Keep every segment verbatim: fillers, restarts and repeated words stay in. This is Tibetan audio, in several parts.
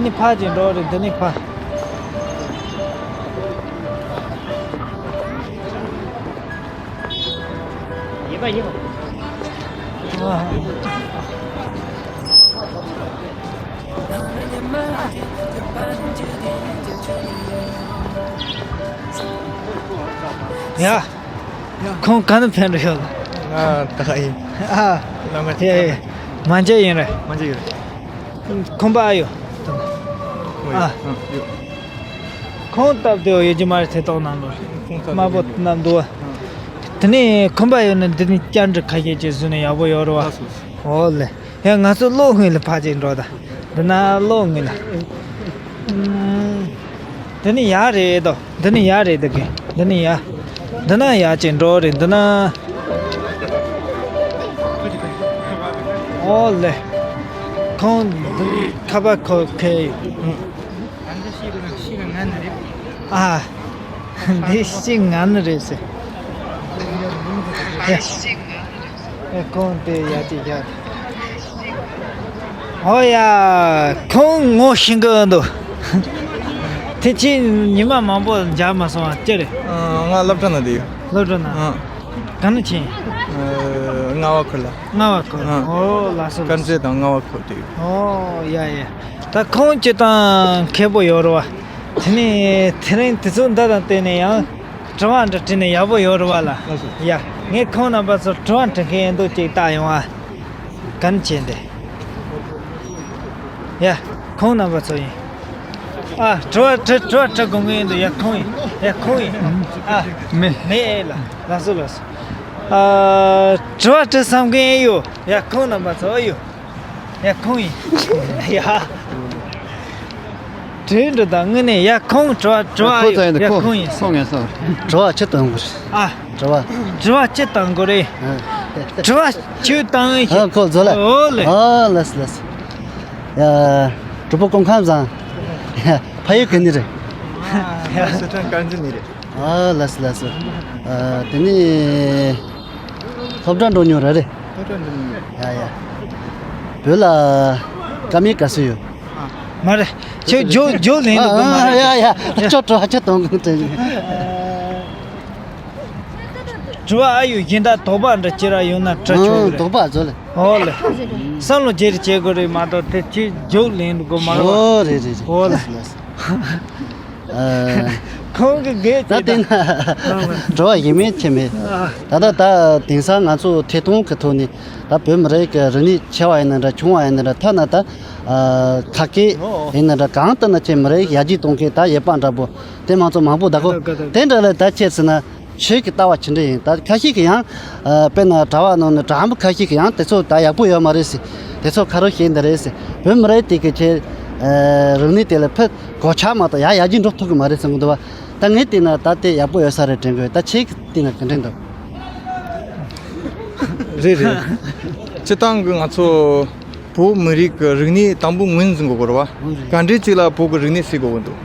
འདི་ནས་ཕར་ཅིག་འགྲོ་རེད། འདི་ནས་ཕར། ཡ། ཁོང་ག་ནས་ཕེབས་འགྲོ་ཡོད་ལ། ང་ད་ག་ཡིན། ཨ། ལམ་ཁ་ཡ་ཡ། མ་མཇལ་ཡིན་རེད། མ་མཇལ་ཡོད་རེད། ཁོང་པ་ཨ་ཡོ། ཨ། ཁོང་སྟབས་བདེ་བོ་ཡོད་ཀྱི་མ་རེད། ཐད་གཏོང་ནང་ལོ། ཁོང་སྟབས་དམར་པོ་བདེ་རྣམ་འདུག་བ། དེ་ནས་ཁོང་པ་ཡོད་ན་འདི་ནས་བཅར་འདྲི་ཁ་ཤས་ཅིག་བཟོས་ན་ཡག་པོ་ཡོད་རེད་བ། ཨོ་ལེ། ཡ་ང་ཚོ་གློག་སྔོན་ལ་ཕར་ཅིག་འགྲོ་ད། འདི་ན་གློག་སྔོན་ལ། འདི་ནི་ཡག་རེད་དོ། འདི་ནི་ཡག་རེད་འདུག་གི། འདི་ནི་ཡག་འདི་ན་ཡག་ཅིག་འགྲོ་རེད་འདི་ན། ཨོ་ལེ། ཁོང་འདི་ཁ་པར་ཁོ་ཁེ། ཨ། འདི་ཤི་ང་ནི་རེད་ཟེར། ཨེ། ཁོང་དེ་ཡ་དེ་ཡ། ཨོ་ཡ། ཁོང་ངོ་ཤེས་གི་འདུག་དེ་ཕྱིན་ཉི་མ་མང་པོ་མཇལ་མ་སོང་བ་ཅི་རེད། ང་སློབ་གྲྭ་ན་བསྡད་ཡོད། སློབ་གྲྭ་ན། ཨ། ག་ནས་ཕྱིན། རྔ་བ་ཁུལ་ལ། རྔ་བ་ཁུལ། ཨོ་ལགས་སོ་ལགས་སོ། དཀར་མཛེས་དང་རྔ་བ་ཁུལ་བསྡད་ཡོད། ཨོ་ཡ་ཡ། ད་ཁོང་སྤྱིར་བཏང་མཁས་པོ་ཡོད་རེད་བ། དེ་ནས་དེ་རིང་དེ་ཚོ་འདི་དང་བསྟུན་ནས་ཡང་དྲི་བ་འདྲ་དྲིས་ནས་ཡག་པོ་ཡོད་རེད་བ་ལ། ལགས་སོ། ཡ། ངས་ཁོང་རྣམ་པ་ཚོར་དྲི་བ་འདྲི་མཁན་ཡིན་འདུག་ཅིག་བལྟ་ཡོང་ཨ། ག་ནས་བྱས་འདི། ཡ། ཁོང་རྣམ་པ་ཚོ་ཡིན། ཨ། དྲི་བ་དྲི་དྲི་བ་དྲི་དགོས་མཁན་ཡིན་འདུག་ཡ་ཁོང་ཡིན། ཡ་ཁོང་ཡིན། ཨ། མེད། མེད་ཨེ་ལ། ལགས་སོ་ལགས་སོ། ཨ། དྲི་བ་དྲི་བསམ་མཁན་ཨེ་ཡོད། ཡ་ཁོང་རྣམ་པ་ཚོ་ཨེ་ཡོད། ཡ་ཁོང་ཡིན། ཡ། དྲིན་འདྲི་དང་དངོས་གནས་ཡ་ཁོང་དྲི་བ་དྲི་བ་ཁོ་ཚོ་ཡིན་ཡ་ཁོ་ཁོང་ཡིན། ཁོང་ངས་སོ། དྲི་བ་ཅི་བཏང་དགོས་རེད། ཨ། དྲི་བ། དྲི་བ་ཅི་བཏང་དགོས་རེད། ཨ། དྲི་བ་ཁྱོད་བཏང་ཨེ་ཤེས། ཨ་ཁོ་ཚོ་ལ། ཨོ་ལེ། ཨ་ལགས་ལགས། ཡ། གྲོགས་པོ་སྐུ་ཁམས་བཟང་། ཕ་ཡུལ་ག་ནས་རེད། ཨ། སི་ཁྲོན་དཀར་མཛེས་ནས་རེད། ཨ་ལགས་སོ་ལགས་སོ། ཨ། དེ་ནས་སློབ་གྲྭ་འགྲོ་མྱོང་རེད་རེད། སློབ་གྲྭ་འགྲོ་མྱོང་ཡོད། ཡ་ཡ། བོད་ལ་ཀ་མེད་ག་ཚོད་ཡོད། ཨ། མ་རེད། ཁྱོད་ཇོ་ཇོ་ལེན་འདུག་གོ་མ་རེད། ཡ་ཡ། ཅོ་ཅོ་ཅོ་གཏོང་གི་དྲན། དྲི་བ་ཨ་ཡོད་གཞན་དག་དོགས་པ་འདྲ་ཅི་ར་ཡོད་ན་དྲི་ཆོག་གི་རེད། དོགས་པ་ཚོ་ལ། ཨོ་ལེ། བསམ་བློ་བརྗེ་རེས་བྱེད་དགོས་རེད་མ་གཏོགས་དེ་ཅི་ཇོ་ལེན་འདུག་གོ་མ་རེད། ཨོ་རེད་རེད་རེད། ཨོ་ལེ། ལགས་སོ་ལགས་སོ། ཨ། ཁོང་གི་དགེ་ད་བལྟས་ན། དྲི་བ་ཡིན་མིན་ཁྱད་མེད། ད་ལྟ་ད་དེང་སང་ང་ཚོ་ཐད་གཏོང་གི་ཐོག་ནས་ད་བོད་མི་རིགས་ཀྱི་རིག་གནས་ཆེ་བ་ཡིན་ན་འདྲ་ཆུང་བ་ཡིན་ན་འདྲ་ཐ་ན་ད་ཁ་སྐད་ཡིན་ན་འདྲ་གང་ལྟར་ན་ཁྱེད་མི་རིགས་ཡར་རྒྱས་གཏོང་མཁན་ད་ཡོད་པ་འདྲ་པོ་དེ་མང་ཚོགས་མང་པོ་ད་གོ་དེ་འདྲ་ལ་ད་ཁྱེད་ཟེར་ན་ཁྱེད་ཀྱི་ལྟ་བ་ཅི་འདྲ་ཡིན། ད་ཁ་ཤས་ཀྱི་ཡང་དཔེར་ན་གྲྭ་བ་ནང་ནས་གྲྭ་བུ་ཁ་ཤས་ཀྱི་ཡང་དེ་ཚོ་ད་ཡག་པོ་ཡོད་མ་རེད་ཟེར། དེ་ཚོ་ཁ་རོག་བྱས་འདི་རེད་ཟེར། བོད་མི་རིགས་དེ་གི་ཁྱེད་རིག་གནས་དེ་ལ་ཕུད། གོ་ཆ་མ་གཏོགས་ཡར་ཡར་རྒྱས་འགྲོ་ཐུབ་ཀྱི་མ་རེད་བསམ་གྱི་འདུག་བ། ད་ངས་བལྟས་ན་ད་དེ་ཡག་པོ་ཡོད་ས་རེད་དྲན་གྱི་ཡོད། ད་ཁྱེད་ཀྱིས་བལྟས་ན་ག་འདྲ་འདུག་རེད་རེད། སྤྱིར་བཏང་གི་ང་ཚོ་བོད་མི་རིགས་ཀྱི་རིག་གནས་དང་པོ་ངོས་འཛིན་དགོས་ཀྱི་རེད་བ། ག་འདྲས་ཅིག་ལ་བོད་ཀྱི་རིག་གནས་ཟེར་དགོས་ཀྱི་འདུག་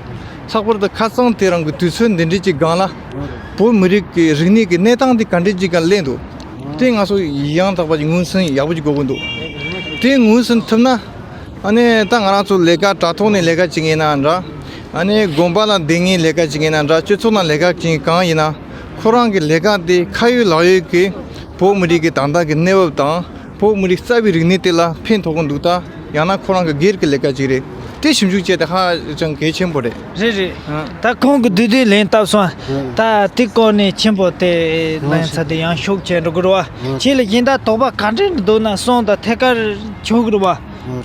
ལྷག་པར་དུ་ཁ་སང་དེ་རིང་གི་དུས་ཚོད་འདི་འདྲས་ཅིག་སྒང་ལ་བོད་མི་རིགས་ཀྱི་རིག་གནས་ཀྱི་གནས་སྟངས་དེ་ག་འདྲས་ཅིག་སྒང་སླེབས་འདུག་དེ་ང་ཚོ་ཡང་དག་པ་ཅིག་ངོས་འཛིན་ཡག་པོ་ཅིག་དགོས་ཀྱི་འདུག་དེ་ངོས་འཛིན་ཐུབ་ན། ཨ་ནི་ད་ང་རང་ཚོ་ལས་ཀ་དྲ་ཐོག་ནས་ལས་ཀ་བྱེད་མཁན་ཡིན་ན་འདྲ། ཨ་ནི་དགོན་པ་ལ་བསྡད་མཁན་ལས་ཀ་བྱེད་མཁན་ཡིན་ན་འདྲ། སྤྱི་ཚོགས་ནང་ལས་ཀ་བྱེད་མཁན་གང་ཡིན་ན་ཁོ་རང་གི་ལས་ཀ་དེ་ཁ་ཡོད་ལག་ཡོད་ཀྱི་བོད་མི་རིགས་ཀྱི་ད་ལྟ་གི་གནས་བབ་དང་བོད་མི་རིགས་རྩ་བའི་རིག་གནས་དེ་ལ་ཕན་ཐོགས་ཀྱི་འདུག་ད་ཡང་ན་ཁོ་རང་གི་སྒེར་གྱི་ལས་ཀ་ཅིག་རེད། དེ་ཞིབ་འཇུག་བྱས་ཏེ་ཧ་ཅང་གལ་ཆེན་པོ་རེད། རེད་རེད། ཨ། ད་ཁོང་གི་བསྡུས་བསྡུས་ལན་བཏབ་སོང་། ཨ། ད་དེ་སྐོར་ནས་ཆེན་པོ་དེ་ཨ་ལན་ཚ་དེ་ཡང་ཤུགས་ཆེ་འགྲོ་གི་རེད་བ། ཨ། ཁྱེད་ལ་གཞན་དག་དོགས་པ་ག་འདྲ་འདུག་ན་གསུངས་དང་ཐད་ཀར་ཆོག་གི་རེད་བ། ཨ།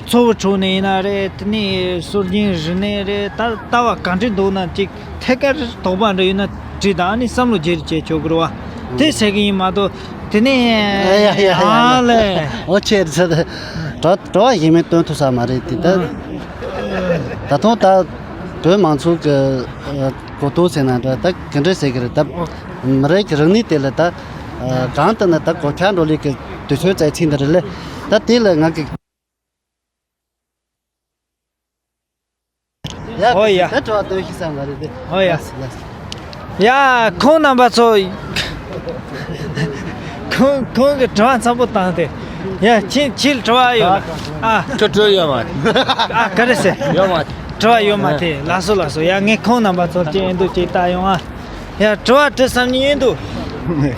འཚོ་བའི་ཁྲོད་ནས་ཡིན་ན་རེད། དེ་ནས་སྲོལ་རྒྱུན་རིག་གནས་རེད། ད་ལྟ་བ་ག་འདྲ་འདུག་ན་ཅིག་ཐད་ཀར་དོགས་པ་འདྲ་ཡོད་ན་དྲིས་དང་ཨ་ནི་བསམ་བློ་བརྗེ་རེས་བྱས་ཆོག་གི་རེད་བ། དེ་ཟེར་གི་ཡིན་མ་གཏོགས་དེ་ནས་ཡ་ཡ་ཡ་ཡ་ཨ་ལས། ཨོ་ཆེ་རེད་ཟེར། དྲི་བ་ཡིན་མིན་སྟོན་ཐུབ་ས་མ་རེད་དེ་ད། ད་དུང་ད་བོད་མང་ཚོགས་ཀྱི་གོ་རྟོགས་ཟེར་ན་འདྲ་ད་ག་འདྲ་ཟེར་གི་རེད་ད། མི་རིགས་ཀྱི་རིག་གནས་དེ་ལ་ད་གང་ལྟར་ན་ད་གོ་ཆ་འགྲོ་ལས་ཀྱི་དུས་ཚོད་ཙམ་ཚིག་འདི་རེད་ལས་ད་དེ་ལ་ང་གི་ཡ། ཨོ་ཡ། ད་དྲི་བ་སྟོན་ཤེས་ས་མ་རེད་དེ། ཨོ་ཡ། ལགས་སོ་ལགས་སོ། ཡ་ཁོང་རྣམ་པ་ཚོ། ཁོང་ཁོང་གི་དྲི་བ་ཚང་པོ་བཏང་སྟེ། ཡ། ཁྱེད་ཁྱེད་དྲི་བ་ཡོད་ལ། ཨ། དྲི་དྲི་ཡོད་མ་རེད། ཨ། ག་རེ་ཟེར། ཡོད་མ་རེད། དྲི་བ་ཡོད་མ་རེད། ལགས་སོ་ལགས་སོ། ཡ། ངས་ཁོང་རྣམ་པ་ཚོར་ཅིག་ཨེ་འདུག་ཅིག་ལྟ་ཡོང་ཨ། ཡ། དྲི་བ་དྲི་བསམ་ཉིན་ཡིན་འདུག་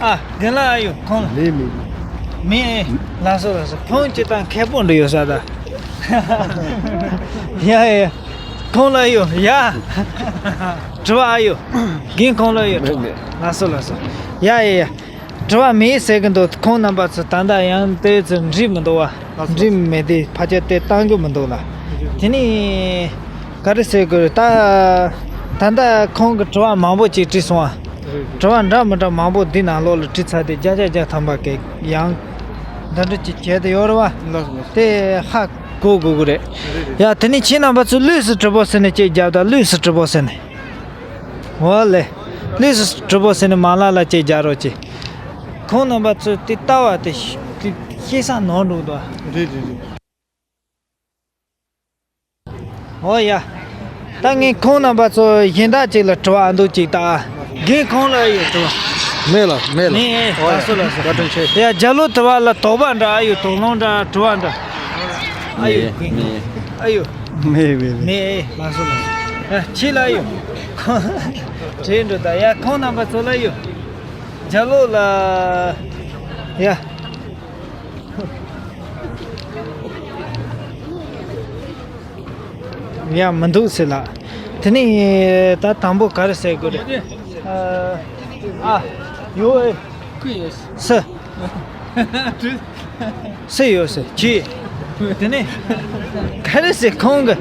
ཨ། རྒན་ལགས་ཨ་ཡོད་ཁོང་ལ། མེད་མེད། མེད་ཨེ། ལགས་སོ་ལགས་སོ། ཁོང་ཅིག་དང་ཁེ་པོ་འདྲ་ཡོད་ས་ད། ཡ་ཡ། ཁོང་ལ་ཡོད་ཡ། དྲི་བ་ཨ་ཡོད། རྒན་ཁོང་ལ་ཡོད། མེད་མེད། ལགས་སོ་ལགས་སོ། ཡ་ཡ་ཡ། དྲི་བ་མེད་ཟེར་གི་འདུག་ཁོང་རྣམ་པ་ཚོ་ད་ལྟ་ཡང་དེ་ཚོ་འགྲིག་མི་འདུག་བ། ལགས་སོ། འགྲིག་མེད་དེ་ཕལ་ཆེར་དེ་བཏང་རྒྱུ་མི་འདུག་ལ། དེ་ནི་ག་རེ་ཟེར་དགོས་རེད་ད། ད་ལྟ་ཁོང་གི་དྲི་བ་མང་པོ་ཅིག་དྲིས་སོང་བ། དྲི་བ་འདྲ་མི་འདྲ་མང་པོ་འདི་ནང་ལོགས་ལ་དྲིས་ཚར་ཏེ་བརྒྱ་ཆ་བརྒྱ་ཐམ་པ་གི་ཡང་འདྲ་འདྲ་ཅིག་བྱས་ཏེ་ཡོད་རེད་བ། ལགས་སོ་ལགས་སོ། དེ་ཧ་གོ་དགོས་ཀྱི་རེད། རེད་རེད། ཡ། དེ་ནི་ཁྱེད་རྣམ་པ་ཚོ་ལུས་སུ་གྲུབ་པོ་ཟེར་ནས་ཅིག་རྒྱབ་དང་ལུས་སུ་གྲུབ་པོ་ཟེར་ནས། འོ་ལེ། ལུས་སུ་གྲུབ་པོ་ཟེར་ནས་མ་ལ་ལ་ཅིག་རྒྱག་རོགས་གྱིས། ཁོང་རྣམ་པ་ཚོས་དེ་ལྟ་བ་དེ་ཤ- དེ་ཤེས་ས་ནོར་འགྲོ་འདུག་རེད་རེད་རེད། འོ་ཡ། ད་ངས་ཁོང་རྣམ་པ་ཚོ་གཞན་དག་ཅིག་ལ་དྲི་བ་འདུག་ཅིག་ལྟ། རྒན་ཁོང་ལ་ཡོད་དྲི་བ། མེད་ལ་མེད་ལ། མེད་ཨེ། ལགས་སོ་ལགས་སོ། བཀའ་དྲིན་ཆེ། ཡ། རྒྱ་ལོ་དྲི་བ་ལ་དོགས་པ་འདྲ་ཨ་ཡོད། དོགས་སློང་འདྲ་དྲི་བ་འདྲ་ཨ་ཡོད། མེད་མེད། ཨ་ཡོད། མེད་མེད་མེད། མེད་ཨེ། ལགས་སོ་ལགས་སོ། ཡ། ཁྱེད་ལ་ཡོད། ཁོང་དྲན་འགྲོ་ད། ཡ། ཁོང་རྣམ་པ་ཚོ་ལ་ཡོད། རྒྱ་ལོ་ལ། ཡ། ཡ། མི་འདུག་ཟེར་ལ། དེ་ནི་ད་དང་པོ་ག་རེ་ཟེར་དགོས་རེད། ཨ། ཡོད་ཨེ། སུ། སུ་ཡོད་ཟེར་གྱིས། དེ་ནི་ག་རེ་ཟེར་ཁོང་གི།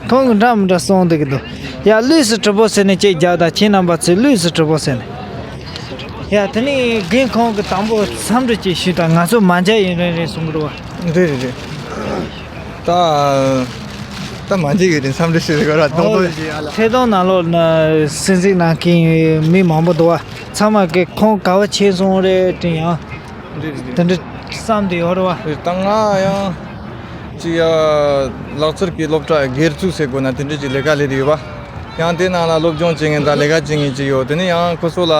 ཁོང་གི་འདྲ་མི་འདྲ་གསུངས་འདུག་གི་འདུག་ཡ། ལུས་སུ་གྲུབ་པོ་ཟེར་ནས་ཅིག་རྒྱག་དང་། ཁྱེད་རྣམ་པ་ཚོས་ལུས་སུ་གྲུབ་པོ་ཟེར་ནས། ཡ། དེ་ནི་རྒན་ཁོང་གི་དང་པོ་འཚམས་འདྲི་ཅིག་ཞུས་དང་། ང་ཚོ་མ་མཇལ་ཡུན་རིང་རེད་གསུང་གི་རེད་བ། རེད་རེད་རེད། ད་ད་མ་མཇལ་ཡུན་རིང་འཚམས་འདྲི་ཞུ་རེ་ག་ར་གཏོང་ཐོག་ཅིག་ཨ་ལ། ཐད་གཏོང་ནང་ལོགས་ན་གསན་གཟིགས་གནང་མཁན་མི་མང་པོ་འདུག་བ། ཚང་མ་གི་ཁོང་ག་བ་ཆེ་སོང་རེད་དྲན་ཡང་། རེད་རེད་རེད། དེ་འདྲ་བསམ་དེ་ཡོད་རེད་བ། རེད། ད་ང་ཡང་ཅིག་ཡ་ལག་རྩལ་གྱི་སློབ་གྲྭ་སྒེར་བཙུགས་ཟེར་དགོས་ན་དེ་འདྲ་ཅིག་ལས་ཀ་ལས་དེ་ཡོད་པ། ཡང་དེ་ནང་ལ་སློབ་སྦྱོང་བྱེད་མཁན་དང་ལས་ཀ་བྱེད་མཁན་ཅིག་ཡོད། དེ་ནས་ཡང་ཁོ་ཚོ་ལ་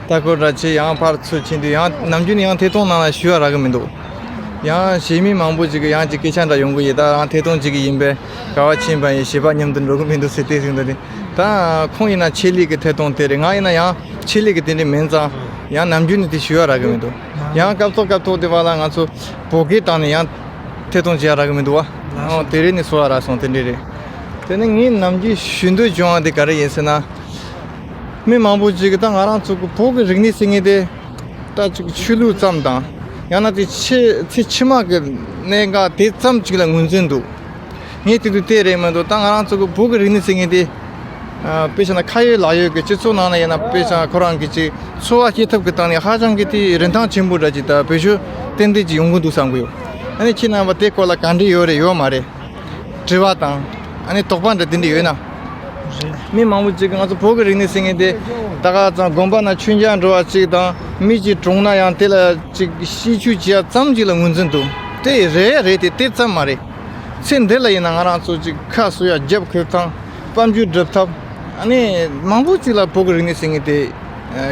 ལྟ་སྐོར་འདྲ་བྱེད། ཡང་ཕར་ཚུར་ཕྱིན་དུས་ཡང་ནམ་རྒྱུན་ཡང་ཐད་གཏོང་ནང་ལ་ཞུ་བ་རག་གི་མི་འདུག་ཡང་གཞན་མི་མང་པོ་ཅིག་གིས་ཡང་ཅིག་སྐད་ཆ་འདྲ་ཡོང་གི་ཡོད། ད་རང་ཐད་གཏོང་ཅིག་གི་ཡིན་པས་ག་བ་ཕྱིན་པ་ཡིན། གཞས་པ་མཉམ་དུ་འགྲོ་གི་མི་འདུག་ཟེར་དེ་ཟིན་འདུག་དེ། ད་ཁོང་ཡིན་ན་ཆེད་ལས་ཀྱི་ཐད་གཏོང་དེ་རེད། ང་ཡིན་ན་ཡང་ཆེད་ལས་ཀྱི་དེ་འདྲ་མིན་ཙང་ཡང་ནམ་རྒྱུན་ནས་དེ་ཞུ་བ་རག་གི་མི་འདུག་ཡང་སྐབས་ཐོག་སྐབས་ཐོག་དེ་བ་ལ་ང་ཚོ་བོད་སྐད་བཏང་ནས་ཡང་ཐད་གཏོང་བྱེད་ཡ་རག་གི་མི་འདུག་བ། ཨོ། དེ་རེད་ནས་སོ་བ་རག་སོང་། དེ་འདྲ་རེད། དེ་ནས་ངས་ནམ་རྒྱུན་ཞུ་འདོད་བྱུང་བ་དེ་ག་རེ་ཡིན་ཟེར་ན། མི་མང་པོ་ཅིག་གིས་ད་ང་རང་ཚོ་གི་བོད་ཀྱི་རིག་གནས་ཟེར་མཁན་དེ་ད་ཅིག་ཆོས་ལུགས་ཙམ་དང་། ཡང་ན་དེ་ཕྱི་ཚེ་ཕྱི་མ་གི་གནད་འགག་དེ་ཙམ་ཅིག་ལ་ངོས་འཛིན་འདུག་ངས་དེ་དུས་དེ་རེད་མི་འདུག་ད་ང་རང་ཚོ་གི་བོད་ཀྱི་རིག་གནས་ཟེར་མཁན་དེ། ཨ། དཔེ་བྱས་ན་ཁ་ཡོད་ལག་ཡོད་ཀྱི་སྤྱི་ཚོགས་ནང་ན་ཡིན་ན་དཔེ་བྱས་ན་ཁོ་རང་གི་ཅིག་འཚོ་བ་སྐྱེལ་ཐབས་ཀྱི་སྟེང་ནས་ཧ་ཅང་གི་དེ་རིན་ཐང་ཆེན་པོ་འདྲ་ཅིག་དང་བེད་སྤྱོད་ཏན་ཏན་ཅིག་ཡོང་གི་འདུག་བསམ་གི་ཡོད། ཨ་ནི་ཁྱེད་རྣམ་པ་དེ་སྐོར་ལ་ག་འདྲ་ཡོད་རེད་ཡོད་མ་རེད། དྲི་བ་དང་། ཨ་ནི་དོགས་པ་འདྲ་དེ་འདྲ་ཡོད་ན། རེད། མི་མང་པོ་ཅིག་གིས་ང་ཚོ་བོད་ཀྱི་རིག་གནས་ཟེར་མཁན་དེ་ད་ག་ཙམ་དགོན་པ་ན་མཆོད་མཇལ་འགྲོ་བ་ཅིག་དང་། མི་ཅིག་གྲོངས་ན་ཡང་དེ་ལ་ཅིག་ཤིས་བརྗོད་བྱེད་ཡ་ཙམ་ཅིག་ལ་ངོས་འཛིན་འདུག་དེ་རེད་རེད་དེ་དེ་ཙམ་མ་རེད། ཚེ་འདི་ལ་ཡིན་ན་ང་རང་ཚོ་ཅིག་ཁ་གསོ་ཡ་རྒྱབ་འཁེབས་སྟངས། དཔལ་འབྱོར་སྒྲུབ་ཐབས། ཨ་ནི་མང་པོ་ཅིག་ལ་བོད་ཀྱི་རིག་གནས་ཟེར་མཁན་དེ་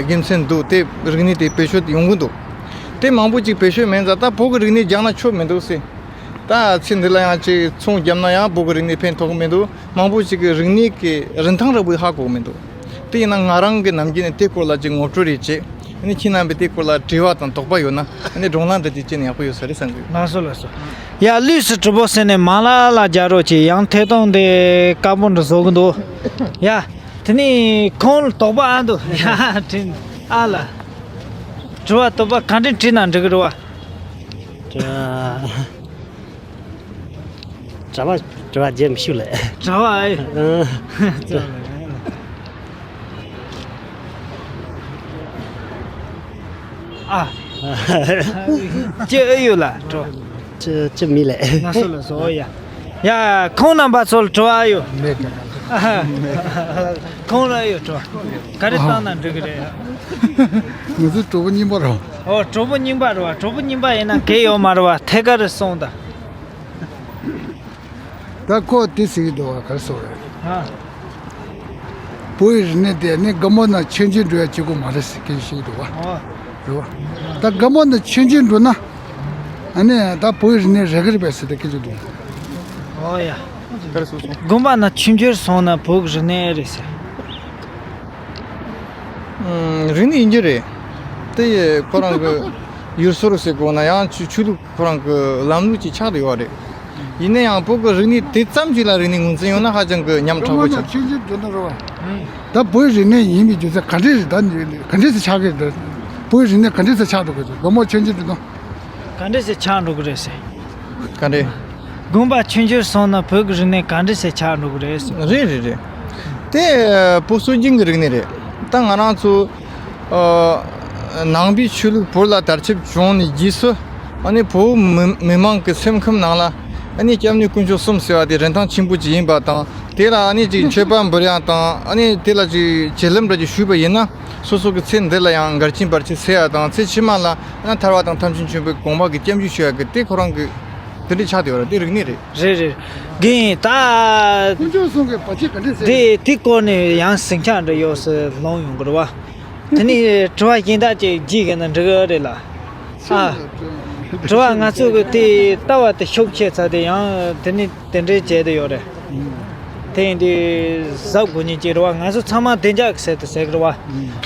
དགེ་མཚན་འདུག་དེ་རིག་གནས་དེ་བེད་སྤྱོད་ཡོང་གི་འདུག་དེ་མང་པོ་ཅིག་བེད་སྤྱོད་མེད་ཙང་ད་བོད་ཀྱི་རིག་གནས་སྦྱང་ན་ཆོ་མི་འདུག་ཟེར། ད་ཚེ་འདི་ལ་ཡང་ཅིག་ཚོང་བརྒྱབ་ན་ཡང་བོད་ཀྱི་རིག་གནས་ཕན་ཐོགས་མི་འདུག་མང་པོ་ཅིག་གིས་རིག་གནས་ཀྱི་རིན་ཐང་འདྲ་པོ་ཧ་གོ་མི་འདུག་དེ་ཡིན་ན་ང་རང་གི་ནམ་རྒྱུན་ནས་དེ་སྐོར་ལ་ཅིག་ངོ་སྤྲོད་རེ་བྱེད། ཨ་ནི་ཁྱེད་རྣམ་པས་དེ་སྐོར་ལ་དྲི་བ་དང་དོགས་པ་ཡོད་ན་ཨ་ནི་བགྲོ་གླེང་འདྲ་ཅིག་བྱས་ན་ཡག་པོ་ཡོད་ས་རེད་བསམ་གི་ཡོད། ལགས་སོ་ལགས་སོ། ཡ། ལུས་སུ་གྲུབ་པོ་ཟེར་ནས་མ་ལ་ལ་རྒྱག་རོགས་གྱིས། ཡང་ཐད་གཏོང་དེ་དཀར་པོ་འདྲ་བཟོ་གི་འདུག་ཡ། དེ་ནི་ཁོང་ལ་དོགས་པ་ཨ་འདུག་ཡ། དྲིན་ཨ་ལ། དྲི་བ་དོགས་པ་ག་འདྲ་དྲིས་ན་འགྲིག་གི་རེད་བ། དྲི་བ། དྲི་བ་དྲི་བ་རྒྱབ་མི་ཤུགས་ལས། དྲི་བ་ཨེ། ཨ། ཅི་ཨེ་ཡོད་ལ་དྲི་བ། ཅི་ཅི་མི་ལས། ང་སུ་ལ་སོ་ཡ། ཡ། ཁོང་རྣམ་པ་ཚོ་ལ་དྲི་བ་ཨེ་ཡོད། མེད་ག་ཁོང་ལ་ཨེ་ཡོད་དྲི་བ། ག་རེ་བཏང་ན་འགྲིག་གི་རེད། ང་ཚོ་གྲོགས་པོ་རྙིང་པ་རེད། ཨོ། གྲོགས་པོ་རྙིང་པ་རེད་བ། གྲོགས་པོ་རྙིང་པ་ཡིན་ན་གལ་ཡོད་མ་རེད་བ། ཐད་ཀར་རེ་སོང་ད། ད་ཁོ་དེ་ཟེར་གྱི་འདུག་བ། ག་རེ་ཟེར་རེད། ཨ། བོད་ཡི་རིག་གནས་དེ་ནི་སྒམ་པོ་ནང་མཆོད་མཇལ་འགྲོ་ཡ་གཅིག་པོ་མ་རེད་ཟེར་མཁན་ཞིག་འདུག་བ། ཨོ། རེད་བ། ད་སྒམ་པོ་ནང་མཆོད་མཇལ་འགྲོ་ན། ཨ་ནི་ད་བོད་ཀྱི་རིག་གནས་རག་གི་རེད་པས་ཟེར་ཏེ་སྐད་ཆ་འདུག། ཨོ་ཡ། ག་རེ་གསུངས་སོང་། དགོན་པ་ན་ཆོས་འབྱོར་སོང་ན་བོད་ཀྱི་རིག་གནས་རེད་ཟེར། ཨུམ། རིག་གནས་ཡིན་རྒྱུ་རེད། དེ་ཡི་ཁོ་རང་གི་ཡུལ་སྲོལ་ཟེར་དགོས་ན་ཡང་ཆོས་ཆོས་ལུགས་ཁོ་རང་གི་ལམ་ལུགས་ཅིག་ཆགས་བསྡད་ཡོད་རེད། ཡིན་ན་ཡང་བོད་ཀྱི་རིག་གནས་དེ་ཙམ་ཞིག་ལ་རིག་གནས་ངོས་འཛིན་ཡོང་ན་ཧ་ཅང་གི་ཉམ་ཕྲ་པོ་ཆགས། ཆོས་འབྱོར་འགྲོ་ན་རོ། ད་བོད་རིག་གནས་ཡིན་པའི་རྒྱུ་མཚན་ག་འདྲས་རེད། ད་ག་འདྲས་སེ་ཆགས་ཀྱི་རེད། བོད་རིག་གནས་ག་འདྲས་སེ་ཆགས་འགྲོ་གི་རེད། དགོང་མོ་ཆོས་འབྱོར་འགྲོ་ན། ག་འདྲས་སེ་ཆགས་འགྲོ་གི་རེད་ཟེར། ག་འདྲས། དགོན་པ་ཆོས་འབྱོར་སོང་ན་བོད་ཀྱི་རིག་གནས་ག་འདྲས་སེ་ཆགས་འགྲོ་གི་རེད་ཟེར། རེད་རེད་རེད། དེ་བོད་སྲོལ་རྒྱུན་གྱི་རིག་གནས་རེད། ད་ང་རང་ཚོ་ཨ་ནང་པའི་ཆོས་ལུགས་བོད་ལ་དར་ཁྱབ་བྱུང་ནས་རྗེས་སུ་ཨ་ནི་བོད་མི་མི་མང་གི་སེམས་ཁམས་ནང་ལ་ཨ་ནི་སྐྱབས་གནས་དཀོན་མཆོག་གསུམ་ཟེར་བ་དེ་རིན་ཐང་ཆེན་པོ་ཅིག་ཡིན་པ་དང་། དེ་ལ་ཨ་ནི་ཅིག་མཆོད་པ་འབུལ་ཡག་དང་ཨ་ནི་དེ་ལ་ཅིག་བྱིན་རླབས་འདྲ་ཅིག་ཞུས་པ་ཡིན་ན། སོ་སོ་གི་ཚེ་འདི་ལ་ཡང་འགལ་རྐྱེན་བར་ཆད་སེལ་ཡག་དང་། ཚེ་ཕྱི་མ་ལ་ཡང་ཐར་པ་དང་ཐམས་ཅད་མཁྱེན་པའི་དགོངས་པ་གི་སྐྱབས་འཇུག་ཞུ་ཡག་གི་དེ་ཁོ་རང་གི་དེ་འདྲ་ཆགས་བསྡད་ཡོད་རེད། དེ་རིག་གནས་རེད། རེད་རེད། རྒན་ད། དཀོན་མཆོག་གསུམ་གྱི་བར་ཆད་ག་འདྲས་སེལ། དེ་དེ་སྐོར་ནས་ཡང་ཟིང་ཆ་འདྲ་ཡོད་སེ་ལོང་ཡོང་གི་རེད་བ། དེ་ནས་དྲི་བ་གཞན་དག་ཅིག་བརྗེད་གི་ན་འགྲིག་གི་རེད་ལ། ཨ། དྲི་བ་ང་ཚོ་གི་དེ་ལྟ་བ་དེ་ཤུགས་ཆེ་ཚར་དེ་ཡང་དེ་ནས་དེ་འདྲའི་བྱས་དེ་ཡོད་རེད། དེ་ཡིན་དུས་གཟབ་དགོས་ཉེན་ཅིག་རེད་བ། ང་ཚོ་ཚང་མ་བདེ་འཇགས་ཀྱི་ཟེར་དུ་ཟེར་གི་རེད་བ།